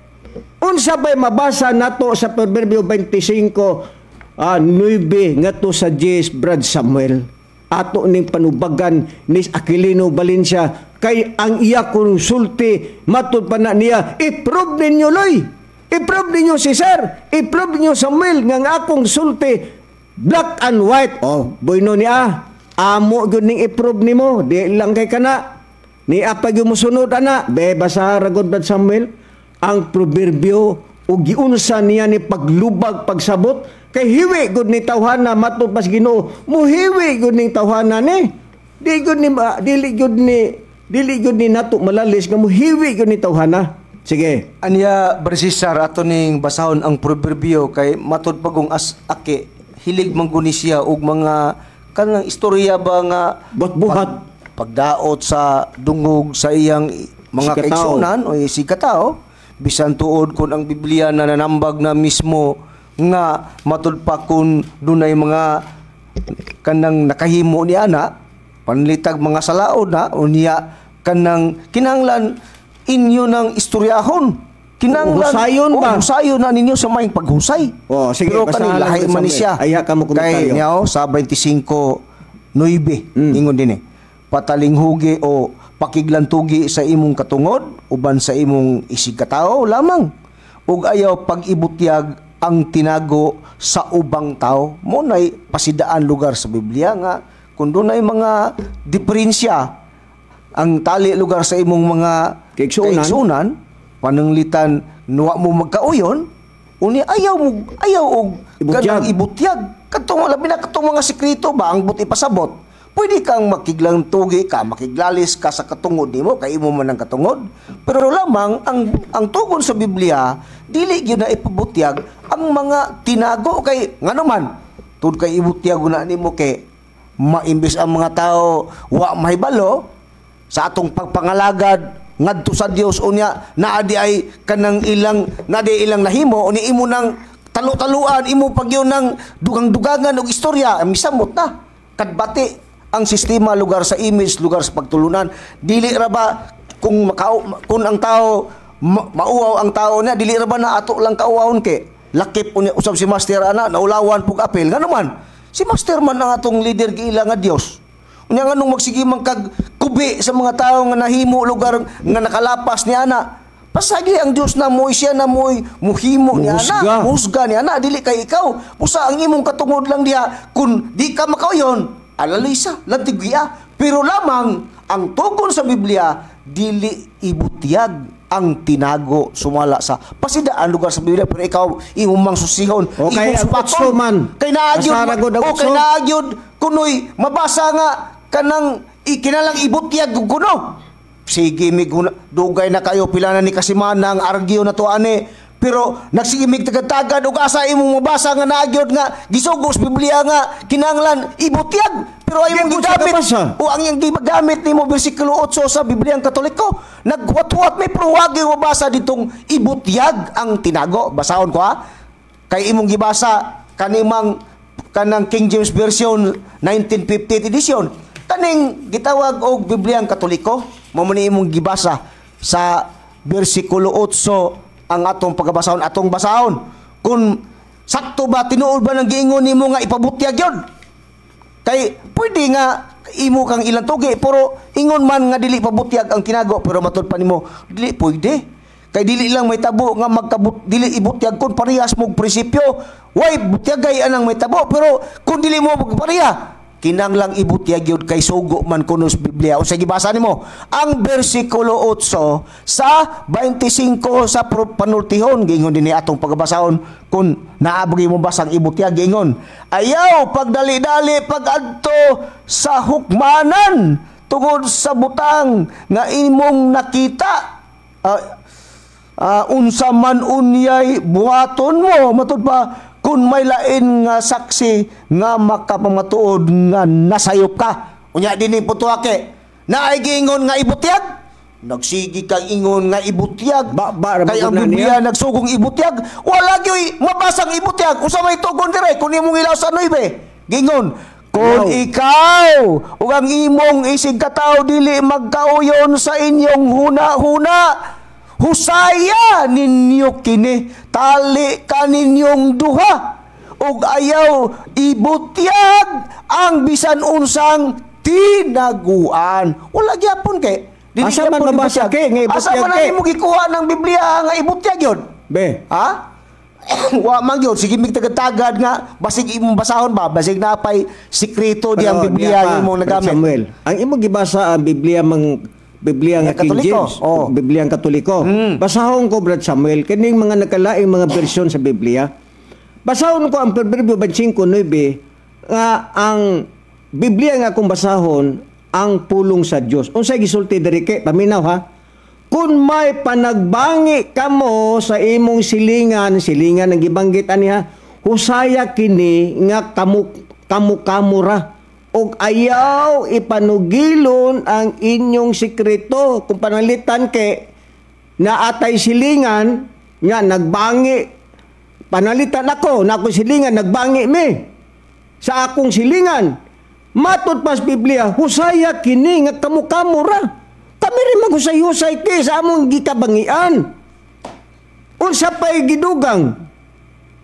unsa bay mabasa nato sa Proverbio 25 9 ngadto sa 10, Brad Samuel? Ato ning panubagan ni Aquilino Valencia, kay ang iya konsulti matud pa na niya, "I-prove ninyo loy, i-prove ninyo si sir, i-prove ninyo Samuel nga ang akong sulti black and white." Oh, bueno niya, amo gyud ning i-prove nimo, di lang kay kana ni apa gyud mosunod ana. Be basa ra gud, Brad Samuel, ang proverbio ug giunsa niya ni paglubag pagsabot, kay hiwi gud ni tawhana. Matud pas Ginoo, muhiwi gud ning tawhana ni. Di gud ni dili gud ni nato malalis nga muhiwi gud ni tawhana. Sige. Anya, Brother Cesar, ato ning basahon ang proverbio, kay matud pagong as Aki hilig man guni siya og mga kanang istorya ba nga Buhat-buhat. Pagdaot sa dungog sa iyang mga Sikatao. Kaigsuonan o sikatao, bisan tuod kun ang Biblia na nanambag na mismo nga matud pa kun dunay mga kanang nakahimo ni ana panlitag mga salaod na unya kanang kinahanglan inyo ng istoryahon, kinahanglan Husayon ba? Oh, husayon na ninyo sa may paghusay. Oh, sige, pero basahan kani lang, lahi man ni Samuel. siya. Ayha ka mo kay komentaryo. niya oh, sa 25 9. 9. Ingon dinhi. Patalinghugi o pakiglantugi sa imong katungod uban sa imong isigkatao lamang ug ayaw pag-ibutyag ang tinago sa ubang tao. Mo nay pasidaan lugar sa Biblia nga kung dunay mga diferensya ang tali lugar sa imong mga kaigsuonan. Kaigsuonan, pananglitan nuwa mo magkauyon, uni ayaw mo, ayaw og ibutyag. Kanang ibutyag katong labi na katong mga sekreto ba ang but ipasabot. Pwede kang makiglantugi ka, makiglalis ka sa katungod nimo kay imo man ang katungod, pero lamang ang tugon sa Biblia, dili gyud na ipabutyag ang mga tinago, kay ngano man tud kay ibutyag na nimo kay maimbis ang mga tao wa mahibalo sa atong pagpangalagad ngadto sa Dios. Unya naa di ay kanang ilang, naa di ilang nahimo, uni imo nang talo-taluan, imo pagyon ng dugang-dugangan og istorya, ang misamot na kadbati ang sistema lugar sa image lugar sa pagtulunan. Dili ra ba kung makao, kung ang tao mauwaw ang tao niya, dili ra ba na ato lang kauwawon kay lakip unya usab si Master ana naulawan pug apel? Ngano man si Master man ang atong leader, giila nga Dios. Unya nganong magsige man kag kubi sa mga tao nga nahimo lugar nga nakalapas ni ana? Pasagi ang Dios na mo, siya na mo'y muhimo ni ana, muhusga. Muhusga ni ana, dili kay ikaw. Pusa ang imong katungod lang diha, kung di ka makauyon, alalisa, lantigya. Pero lamang ang tugon sa Biblia, dili ibutyag ang tinago sumala sa pasidaan lugar sa Biblia, pero ikaw imong mang susihon, O, kay imong ang supaton. utso man. Kay naagyod Basara gud ang o kay utso. naagyod kunoy mabasa nga kanang ikinalang ibutyag kuno. Sige mig dugay na kayo, pila na ni kasimana ang argue na to ani, pero nagsige mig tagad-tagad og asa imong mabasa nga naagyod nga gisugo sa Biblia nga kinahanglan ibutyag, pero ay imong Di mo siya gigamit kabasa. o ang iyang gigamit nimo bersikulo 8 sa Biblia ang Katoliko, naghuwat-huwat may, pero wagi mabasa ditong ibutyag ang tinago. Basahon ko ha, kay imong gibasa kanimang kanang King James Version 1958 edition, kaning gitawag og Biblia ang Katoliko, mao man ni imong gibasa sa bersikulo 8. Ang atong pagabasahon, atong basahon kung sakto ba, tinuod ba ng giingon nimo nga ipabutyag yon. Kay pwede nga imo kang ilang tugi, pero ingon man nga dili pabutyag ang tinago, pero matud pa nimo dili pwede. Kay dili lang may tabo nga magkabut dili ibutyag kun parehas mo prinsipyo. Way butyagay anang may tabo, pero kung dili mo pareha, kinanglang ibutyag yun kay sugo man kuno sa Biblia. Unsay gibasa nimo? Ang bersikulo 8 sa 25 sa panultihon, giingon dinhi, atong pagabasahon kung naabagi mo basang ibutyag. Giingon, ayaw pagdali-dali pagadto sa hukmanan tungod sa butang nga imong nakita. Unsa man unyay buhaton mo, matud pa kung may lain nga saksi nga makapamatuod nga nasayop ka. Unya dinhi putuake, naay giingon nga ibutyag, nagsigi kang ingon nga ibutyag. Ba- ba, kay ang na Biblia niya. Nagsugong ibutyag, wala gyoy mabasang ibutyag. Unsa may tugon dire kung imong ilaw sa 9? Gingon, kung Ayaw. ikaw ug ang imong isig katawo dili magkauyon sa inyong huna-huna, husaya ninyo kini, tali kaninyong duha ug ayaw ibutyag ang bisan unsang tinaguan. Wala gyapon kay dili Asa man gyapon mabasa ibutyag. kay nga ibutyag Asa man kay? ang imo gikuha ng Biblia nga ibutyag yun? Be. Ha? Wa man gyud, sige mig tagad-tagad nga basig imong basahon ba, basig napay sikreto di ang Pero, Biblia niya pa, imong Brad nagamit. Samuel, ang imong gibasa ang Biblia mang Biblia nga Nga King Katoliko, James, oh. Biblia ang Katoliko. Basahon ko, Brad Samuel, kining mga nakalaing mga bersyon sa Biblia. Basahon ko ang Proverbio 25:9 nga ang Biblia nga akong basahon ang pulong sa Dios. Unsay gisulti diri kay paminaw ha? Kung may panagbangi kamo sa imong silingan, silingan ang gibanggit ani ha, husaya kini nga kamu kamu kamura ug ayaw ipanugilon ang inyong sikreto. Kung panalitan ke naatay silingan nga nagbangi, panalitan ako na akong silingan nagbangi mi sa akong silingan, matud pas Biblia, husaya kini nga kamu-kamo ra. Kami rin maghusay-husay kay sa among gikabangian. Unsa pa'y gidugang?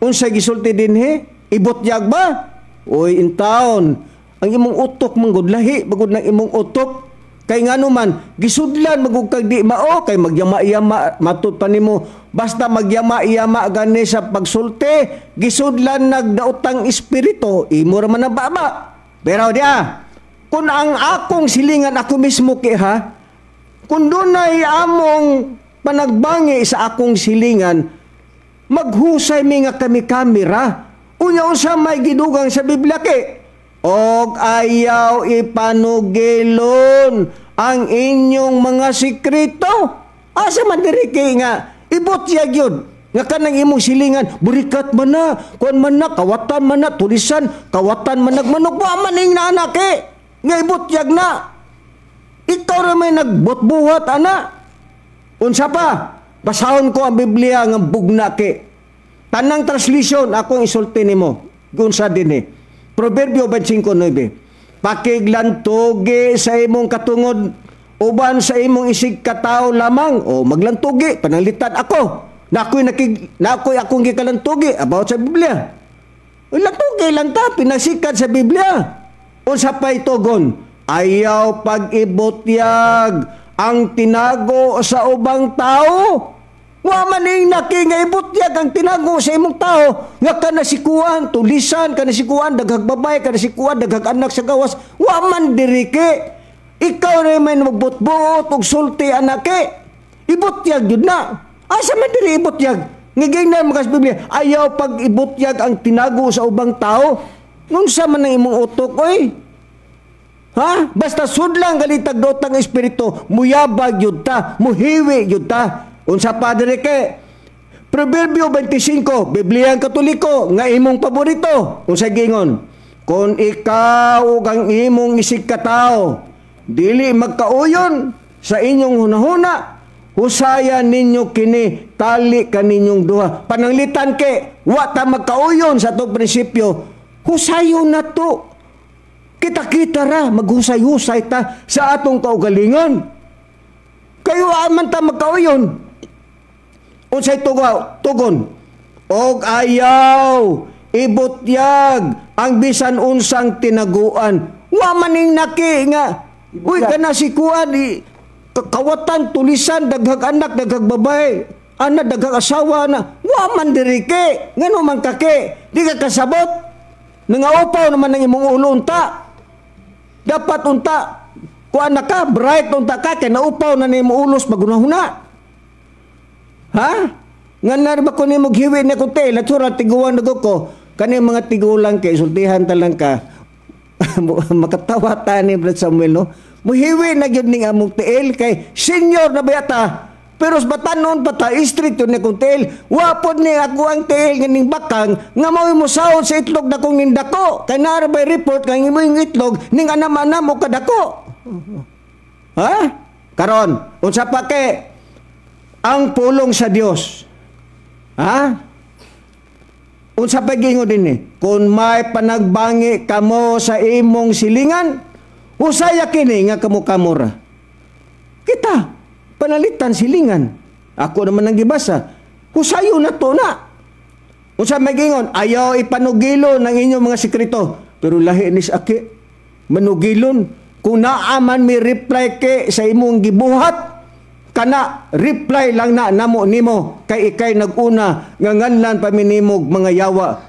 Unsa gisulti dinhi? Ibutyag ba? Uy, in town. Ang imong utok manggod lahi, bagod ng imong utok. Kay ngano man gisudlan magug kag di mao kay magyama-yama matud pa nimo. Basta magyama-yama gani sa pagsulti, gisudlan nagdaotang espiritu, imo ra man ang baba. Pero diya, kung ang akong silingan ako mismo ki ha, kung dunay among panagbangi sa akong silingan, maghusay mi nga kami kamera. Unya unsa may gidugang sa Biblia ki? Og ayaw ipanugilon ang inyong mga sikreto. Asa man diri kay nga ibutyag yun nga kanang imong silingan, burikat man na, kuan man na, kawatan man na, tulisan, kawatan man nagmanok, wa man ing naanak eh nga ibutyag na. Ikaw ra may nagbutbuhat ana. Unsa pa? Basahon ko ang Biblia nga bugna ke. Tanang translation akong isulti nimo. Unsa dinhi? Proverbio 25:9. Pakiglantugi sa imong katungod uban sa imong isig katawo lamang o maglantugi pananglitan ako. Nakoy nakig nakoy akong gikalantugi about sa Biblia. Lantugi lang ta pinasikat sa Biblia. Unsa pay tugon? Ayaw pag-ibutyag ang tinago sa ubang tao. Wa man ing naki nga ibutyag ang tinago sa imong tao nga kanasikuan, tulisan, kanasikuan, daghag babae, kanasikuan, daghag anak sa gawas. Wa man diri ke. Ikaw ra may magbutbuot og sulti anake. Ibutyag jud na. Asa man diri ibutyag? Ngigingnan mo kas Biblia, ayaw pag ibutyag ang tinago sa ubang tao. Unsa man ang imong utok oy? Ha? Basta sudlang galitag dotang espiritu, muyabag yun ta, muhiwi yun ta. Unsa pa diri ke? Proverbio 25, Biblia ang Katoliko, nga imong paborito. Unsa gingon? Kung ikaw ug ang imong isig katawo, dili magkauyon sa inyong hunahuna, husayan ninyo kini, tali kaninyong duha. Pananglitan ke, wa ta magkauyon sa atong prinsipyo, husayon na to. Kita-kita ra, maghusay-husay ta sa atong kaugalingon. Kayo man ta magkauyon. Unsay tugon? Og ayaw ibutyag ang bisan unsang tinaguan. Wa man ing naki nga uy kana si kuan kawatan tulisan daghag anak daghag babae ana daghag asawa na wa man diri ke ngano man kake di ka kasabot nangaupaw naman ang imong ulo unta. Dapat unta kuan na ka bright unta ka kay naupaw na nimo ulos magunahuna. Ha? Nga na ba ko nimo giwi na ko te latsura tiguan nago ko kani mga tigulang kay sultihan ta lang ka. Makatawa ta ni Brad Samuel no. Muhiwi na gyud ning among tiil kay senior na bayata. Pero sa batanon pa ta street yun ni akong tiil. Wa pod ni ako ang tiil nga ning bakang nga mao'y mosahod sa itlog na kong nindako. Kay naa ra bay report kang imo yung itlog ning anam-anam o kadako. Ha? Karon, unsa pa ke ang pulong sa Dios? Ha? Unsa pa gingon dinhi? Kung may panagbangi kamo sa imong silingan, husaya kini nga kamo kamura. Kita panalitan silingan. Ako naman ang gibasa. Husayo na to na. Unsa may gingon? Ayaw ipanugilo ng inyong mga sekreto. Pero lahi ni sa aki, manugilon. Kung naaman may reply ke sa imong gibuhat, kana reply lang na namo nimo kay ikay naguna nga nganlan pa minimog mga yawa.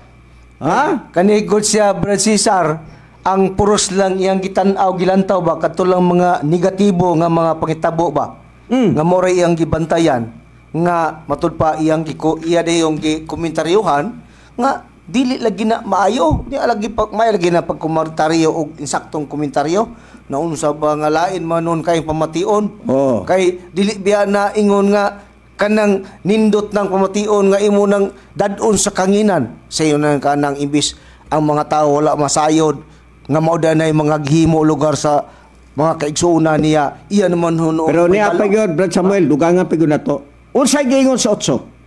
Ha? Kanigod siya Brad Cesar, ang puros lang iyang gitan-aw gilantaw ba kadto lang mga negatibo nga mga pangitabo ba. Nga mo ray iyang gibantayan nga matud pa iyang giko iya dayong gikomentaryohan nga dili lagi na maayo, di lagi pag may lagi na pagkomentaryo og insaktong komentaryo na unsa ba nga lain man nun kay pamation. Oh. Kay dili biya na ingon nga kanang nindot ng pamation nga imo nang dad-on sa kanginan sa iyo nang kanang imbis ang mga tao wala masayod nga mao na mga gihimo lugar sa mga kaigsuonan niya iya naman huno. Pero niya pa gyud Brad Samuel, dugangan pa gyud nato. Unsay giingon sa 8?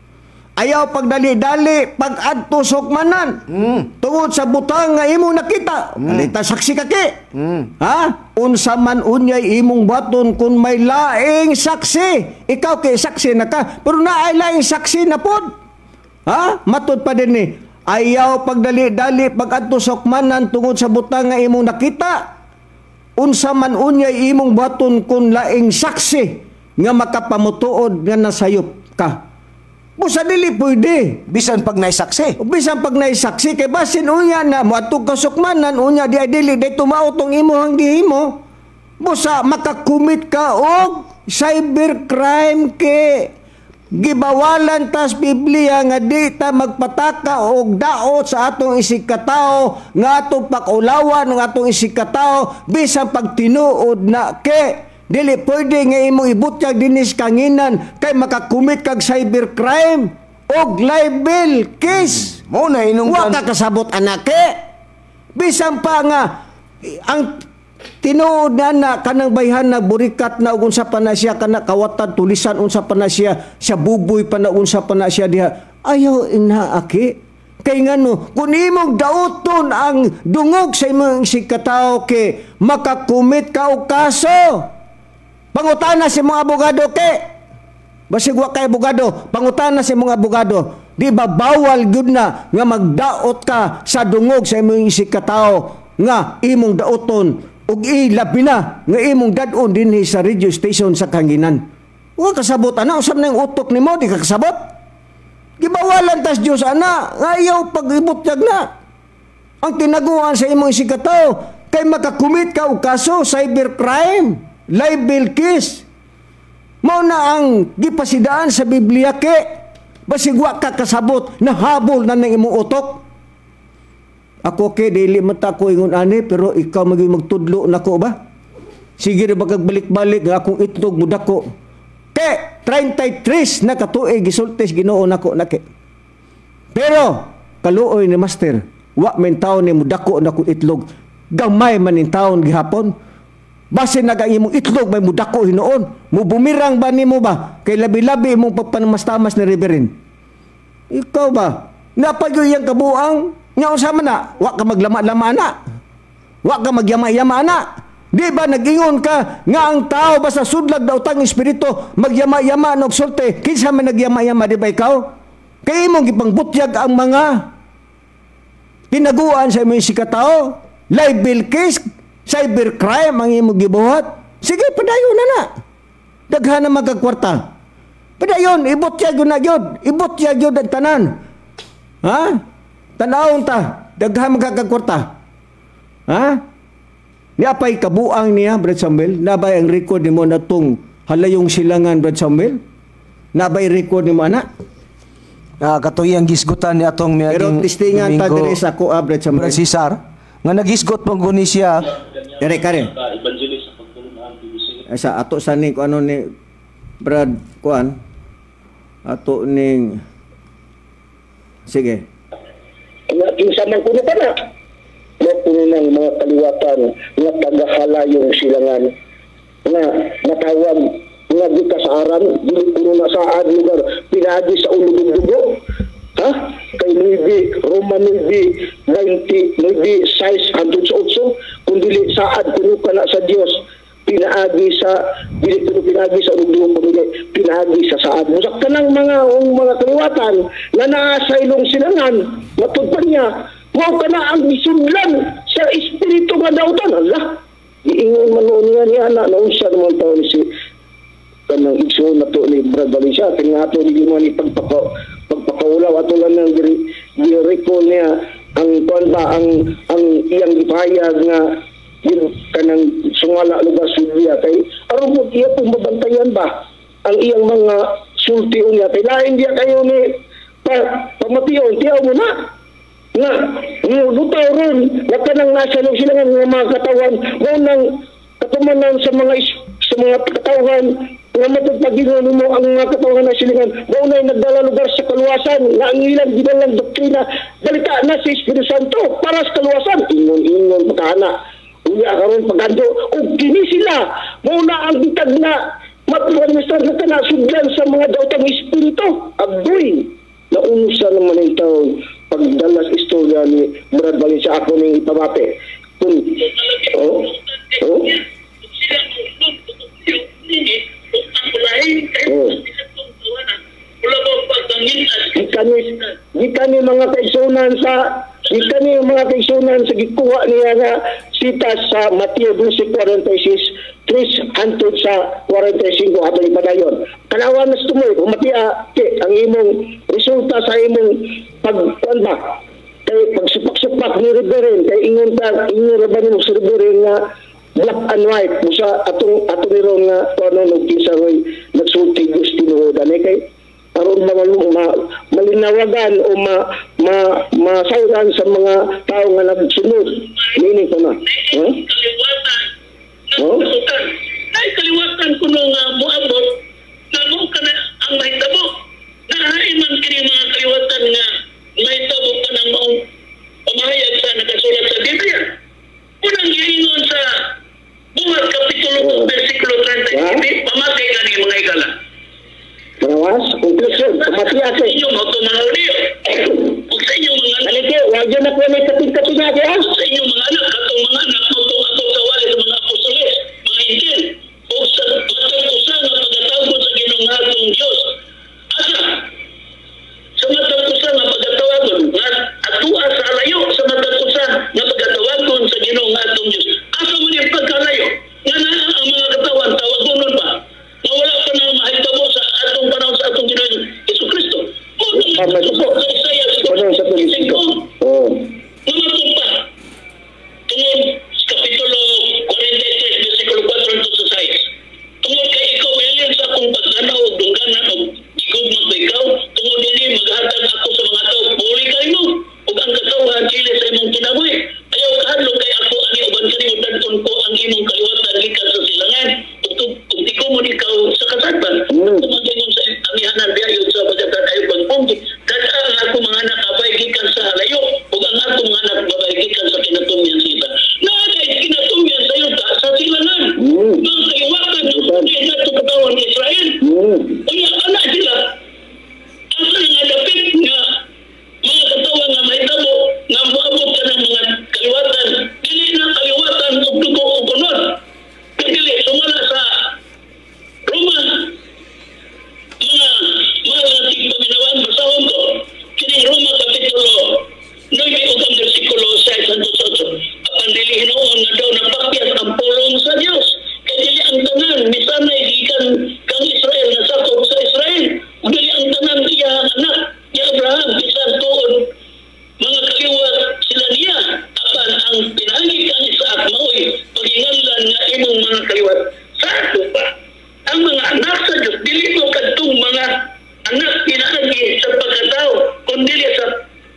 Ayaw pagdali-dali pag-adto sa hukmanan. Tungod sa butang nga imong nakita, palita saksi ka ki. Ha? Unsa man unyay imong baton kung may laing saksi. Ikaw kay saksi na ka, pero naay laing saksi na pod. Ha? Matud pa din ni. Ayaw pagdali-dali pag-adto sa hukmanan tungod sa butang nga imong nakita. Unsa man unyay imong buhaton kun laing saksi nga makapamutuod nga nasayop ka. Busa dili pwede. Bisan pag naisaksi. Bisan pag naisaksi kay basin unya na moadto ka sukmanan unya di ay dili day tumao tong imong gihimo. Busa makakumit ka og cybercrime ke gibawalan tas Biblia nga di ta magpataka og daot sa atong isigkatao nga atong pakulawan ng atong isigkatao bisan pag tinuod na ke dili pwede nga imong ibutyag dinis kanginan kay makakumit kag cybercrime og libel case. Mo na inong wa ka kasabot anake. Bisan pa nga ang tinuod na na kanang bayhan na burikat na ug unsa pa na siya kana kawatan tulisan unsa pa na siya siya buboy pa na unsa pa na siya diha. Ayaw inaaki kay ngano kun imong dauton ang dungog sa imong sikatao ke makakumit ka og kaso. Pangutana sa imong abogado ke basig wa kay abogado, pangutana sa imong abogado, di ba bawal gyud na nga magdaot ka sa dungog sa imong isigkatao nga imong daoton ug ilabi na nga imong dad-on dinhi sa radio station sa Kanginan. Wa kasabot ana, usab na yung utok nimo, di ka kasabot. Gibawalan tas Dios ana nga ayaw pag-ibutyag na ang tinaguan sa imong isigkatao kay makakumit ka og kaso cybercrime, libel case. Mao na ang gipasidaan sa Biblia ke basig wa ka kasabot nahabol na ng imong utok. Ako ke dili man ta ko ingon ani pero ikaw maging magtudlo nako ba? Sige ra ba kag balik-balik nga akong itlog mudako. Ke 33 na katuig gisultis Ginoo nako nake. Pero kaluoy ni Master, wa men taon ni mudako nako itlog. Gamay man ning taon gihapon. Basin naga imong itlog may mudako hinuon. Mubumirang ba nimo ba? Kay labi-labi imong pagpanamastamas ni Reverend. Ikaw ba? Napagyo iyang kabuang nya unsa man na? Wa ka maglama-lama na. Wa ka magyama-yama na. Di ba nag-ingon ka nga ang tao basta sudlag daw tang espiritu magyama-yama og sulti? Kinsa man nagyama-yama, di ba ikaw? Kay imong gipangbutyag ang mga tinaguan sa imong sikatao, libel case, cybercrime ang imong gibuhat. Sige, padayon na na. Daghan na magkakwarta. Padayon, ibutyag yun na yun. Ibutyag yun ang tanan. Ha? Tanawon ta, daghan magkakakwarta. Ha? Niapay kabuang niya, Brad Samuel? Nabay ang record nimo na tong halayong silangan, Brad Samuel? Nabay record nimo, anak? Katoy ang gisgutan ni atong miaging. Pero tistingan ta diri sa kuha, Brad Samuel. Brad Cesar, nga nagisgot pang guni siya. Dere kare. Sa ato sa ni ano ni Brad kuan. Ato ning sige. Kinsa man kuno pa na. Mo ng mga kaliwatan nga tagahalayong silangan nga natawag nga gikasaaran dili kuno na saad lugar pinaagi sa ulog dugo. Ha? Kay 9 Roma 9 20 9 6 hangtod sa 8 kun dili saad kuno kana sa Dios pinaagi sa dili kuno pinaagi sa ulog dugo kundi pinaagi sa saad. Busak kanang mga kaliwatan nga naa sa ilong silangan matud pa niya mao kana ang gisudlan sa espiritu nga dautan. Allah, giingon man noon niya niya na naunsa naman taon si kanang igsoon na to ni Brad Valencia tingato ni gimo ni pagpakaulaw ato lang nang gi-recall niya ang kuan ba ang iyang gipahayag nga yun kanang sungala lugar Biblia kay aron mo iya pong mabantayan ba ang iyang mga sulti niya kay lain diya kayo ni pamation tiyaw mo na nga lutaw ron nga kanang nasa loob sila nga mga katawan mo nang katumanan sa mga katawan nga matagpagingon mo ang mga katawan na silingan mo na nagdala lugar sa kaluwasan nga ang ilang ginalang doktrina balita na si Espiritu Santo para sa kaluwasan ingon-ingon pagkana uya karon pagkando ug kini sila mo na ang bitag na matuan na kana sudlan sa mga daotang espiritu agoy naunsa naman ang taon pagdala sa istorya ni Brad Valencia ako ning ipabate kung oh oh Gikan ni mga kaigsunan sa gikan ni mga kaigsunan sa gikuha niya nga sita sa Mateo 12:46 3 hangtod sa 45 atong ipadayon. Kanawan na sa tumoy humatia ke ang imong resulta sa imong pagkuan ba kay pagsupak-supak ni Reverend kay ingon ta ingon ra ba nimo sa Reverend nga black and white busa atong atong iro nga kuno og kinsa hoy nagsulti Diyos tinuod ani kay aron malinawagan o masayran sa mga tao nga nagsunod niini ko na. Huh? Kaliwatan ng Oh? kasukan. Ay kaliwatan kuno nga moabot na mo kana ang mahitabo. Nahain man kini mga kaliwatan nga mahitabo pa ng maong pamahayag sa nakasulat sa Biblia. Unang giingon sa Buhat Kapitulo 2 versikulo 37, pamatay kani mga higala. Manawas, conclusion, pamatiya Sa kay. inyong mga mga Hudiyo, ug sa inyong mga anak, Dali kay, wag yun na po may kapit-kapit nga kay, ha? sa inyong mga anak, katong mga anak mo itong abot sa wali sa mga apostoles, mga Hentil, o sa matag usa nga pagatawagon sa Ginoong atong Dios. Asa? Sa matag usa nga pagatawagon, nga atua sa layo sa matag usa nga pagatawagon sa Ginoong atong Dios. Asa man yung pagkalayo? Nga naa ang mga katawan, tawagonon pa. Nga wala pa na mahitabo sa atong panahon sa atong Ginoong Hesus Kristo. Mo Tama po. sa Isaiah Panahon sa 25. Oh. Namatong pa. Tungod sa Kapitulo 43, versikulo 4 hangtod sa 6. Tungod kay ikaw bilin sa akong pagtanaw og dungganan og gigugma ko ikaw, tungod dinhi maghatag ako sa mga tao puli kanimo ug ang katawhan dili sa imong kinabuhi. Ayaw kahadlok kay ako ani uban kanimo, dad-on ko ang imong kaliwatan gikan sa silangan ug ug tikumon ikaw sa kasadpan. Tumagingon sa amihanan biyayo sa pagkatad ayo pagpunggi. Dad-a ang akong mga anak abay gikan sa halayo ug ang akong mga anak babae gikan sa kinatumyan sa yuta. Naa kinatumyan sa yuta sa silangan. Mga kaliwatan ng mga katawan ni Israel. Unya anak sila. Asa nga dapit nga mga katawan nga mahitabo nga moabot ka ng mga kaliwatan, dili na kaliwatan og dugo o kunod. Kay dili sumala sa Roma, mga mahal nga tigpaminawan, basahon ko kining Roma Kapitulo 9 ug ang versikulo 6 hangtod sa 8. Apan dili hinuon nga daw napakyas ang pulong sa Dios kay dili ang tanan misanay gikan kang Israel nga sakop sa Israel, ug dili ang tanan iya anak ni Abraham bisan tuod mga kaliwat sila niya, apan ang pinaagi kang Isaac maoy paginganlan nga imong mga kaliwat sa ato pa. Ang mga anak sa Dios dili mo kadtong mga anak pinaagi sa pagkatao, kundi sa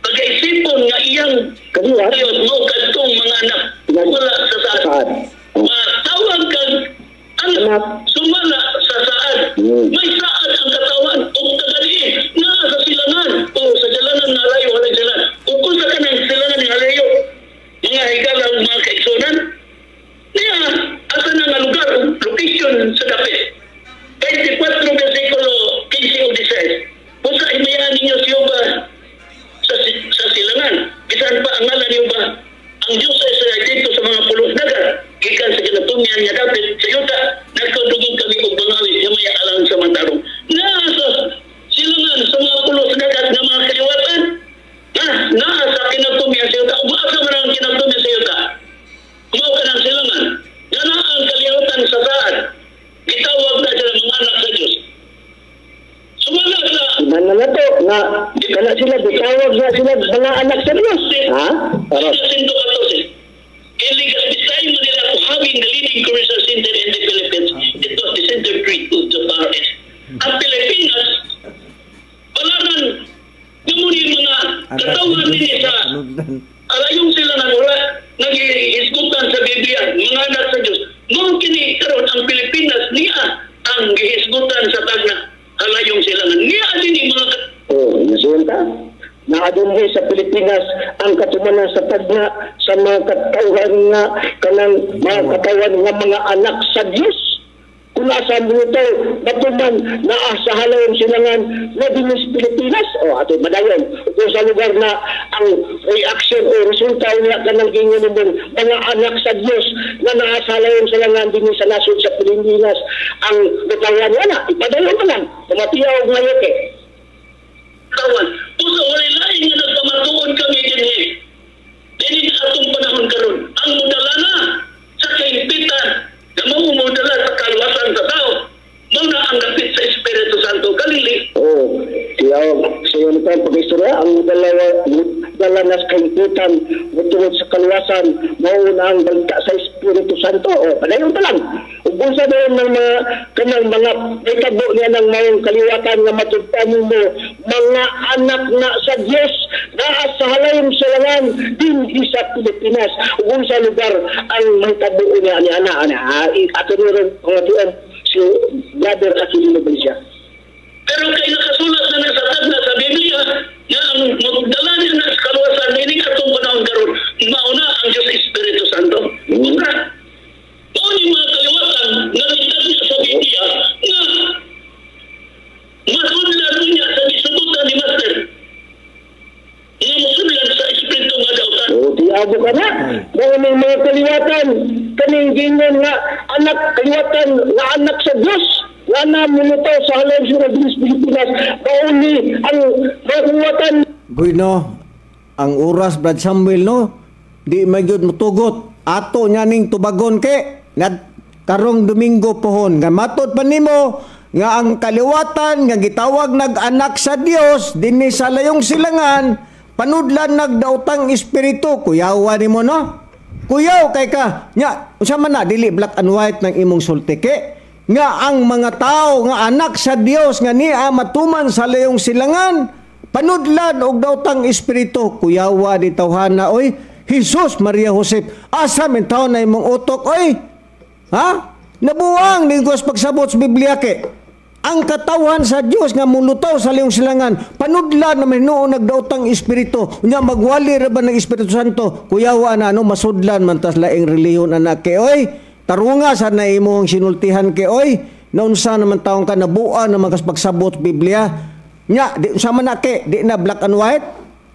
pagkaisipon nga iyang Kaliwat? kaliwat mo kadtong mga anak wala sa saad. Saad. Matawag kag anak Anak. sumala sa saad. May saad ang katawan o tagaliin naa sa silangan o sa jalanan nga layo walay jalan. O kung sa kanang silangan nga layo, mga higala ug mga kaigsunan niya, asa na nga lugar o location sa dapit? 24 versikulo 15 o 16. Kung sa himayahan ninyo si Jehovah sa silangan, bisan pa ang ngalan niyo ba ang Diyos sa Israel dito sa mga pulos dagat gikan sa kinatumyan nga dapit sa yuta, nagkadugong kami og bangawit himaya alang sa mantarong. Naa sa silangan sa mga pulos dagat nga mga kaliwatan na naa sa kinatumyan sa yuta. Ug asa man ang kinatumyan sa yuta? Mao ka ng silangan nga naa ang kaliwatan sa saad, gitawag na sila mga anak sa Diyos sumala sa Iman na to nga kana sila gitawag na sila mga anak sa Dios. Ha? Aron. 114. In Legazpi, Manila, to having the leading commercial center in the Philippines, it was the center trade to the Far East. Ang Pilipinas, palaran, gamuni mga katawan din sa alayong sila nang wala naghihisgutan sa Biblia, mga anak sa Diyos. Mao kini karon ang Pilipinas niya ang gihisgutan sa tagna alayong sila niya din yung mga Oh, nasuon ka? Naa dinhi sa Pilipinas ang katumanan sa tagna sa mga katawhan nga kanang mga katawan nga mga anak sa Dios. Kung asa mo ito, batuman naa sa halayong silangan na dinhi sa Pilipinas. O, ato madayon. Kung sa lugar na ang reaction o resulta niya kanang gingon nimong mga anak sa Dios na naa sa halayong silangan dinhi sa nasod sa Pilipinas, ang katawan wala, ipadayon na lang. Tumatiyaw ngayon eh. Katawan. Puso walay lain nga nagpamatuod kami dinhi. Dini atong panahon karon, ang modala na sa kahimpitan nga mao modala sa kaluwasan sa tao. Mao na ang dapit sa Espiritu Santo kalili. Oh, tiyaw, sa iyo nito ang pag-istorya, ang dalawa, dala na sa kahimpitan, tungod sa kaluwasan, mao na ang balita sa Espiritu Santo. O, padayon ta lang. Ug unsa dayon ng mga kanang mga itabo niya ng maong kaliwatan nga matugtan mo, mga anak na sa Dios, naa sa halayong silangan dinhi sa Pilipinas. Ug unsa lugar ang mahitabo niya ni ana ana ato ni ron pangatian si Brother Aquilino Valencia. Pero kay nakasulat na sa tagna sa Biblia nga ang magdala niya na sa kaluwasan nining atong panahon karon, mao na ang Diyos Espiritu Santo. Unsa? Mao ni mga kaliwatan nga nitagna sa Biblia nga masudlan niya sa gisugutan ni Master. Nga masudlan sa Espiritu nga dautan. O, tiyago ka na. Mga may mga kaliwatan, kaning gingon nga anak, kaliwatan nga anak sa Diyos, nga namulutaw sa halayong sa Diyos Pilipinas, mauni ang mga kaliwatan. Bueno, ang oras, Brad Samuel, no? Di magyud mutugot. Ato niya ning tubagon ke nga karong Domingo pohon nga matod pa nimo nga ang kaliwatan nga gitawag nag anak sa Dios dinhi sa layong silangan panudlan nagdaotang espiritu. Kuyawa nimo, no? Kuyaw kay ka nya. Unsa man na, dili black and white ng imong sulti ke nga ang mga tao nga anak sa Dios nga niya matuman sa layong silangan panudlan og daotang espiritu. Kuyawa di tawhana oy. Jesus, Maria, Joseph, asa man taon na imong utok oy? Ha, nabuang ni pagsabot sa Biblia ke ang katawhan sa Dios nga mulutaw sa layong silangan panudlan na mahinuon nagdaotang espiritu. Unya magwali ra ba ng Espiritu Santo? Kuyawa na ano, masudlan man tas laing relihiyon anak ke oy. Tarunga sa na imong sinultihan ke oy. Naunsa naman taong ka, nabuan naman kas pagsabot sa Biblia nya. Di unsa man na ke, di na black and white,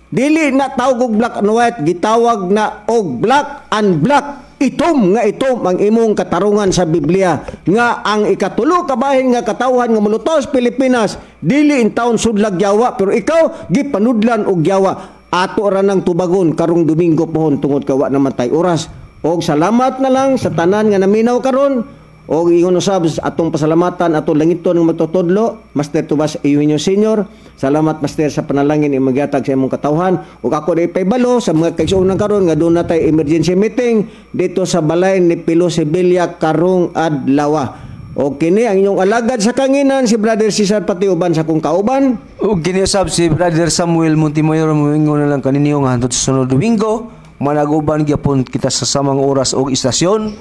dili na tawag og black and white, gitawag na og black and black, itom nga itom ang imong katarungan sa Biblia nga ang ikatulo kabahin nga katawhan nga molutaw sa Pilipinas dili in taon sudlag yawa, pero ikaw gipanudlan og yawa. Ato ra nang tubagon karong Domingo pohon tungod kawa naman tay oras. Og salamat na lang sa tanan nga naminaw karon. Og ingon usab atong pasalamatan atong langiton ng magtutudlo, Master Tomas Eugenio Senior. Salamat, Master, sa panalangin imong gihatag sa imong katawhan. Ug ako di paibalo sa mga kaigsuonan karon nga doon na tay emergency meeting dito sa balay ni Pilo Sevilla karong adlaw. O kini ang inyong alagad sa kanginan, si Brother Cesar Pati, uban sa akong kauban. Ug kini usab si Brother Samuel Montemayor, moingon na lang kaninyo nga hantod sa sunod Domingo managuban gyapon kita sa samang oras og istasyon,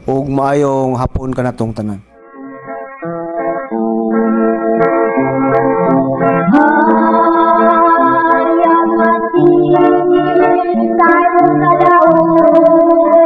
ug maayong hapon kanatong tanan. Hayag mati sa imong kadaot.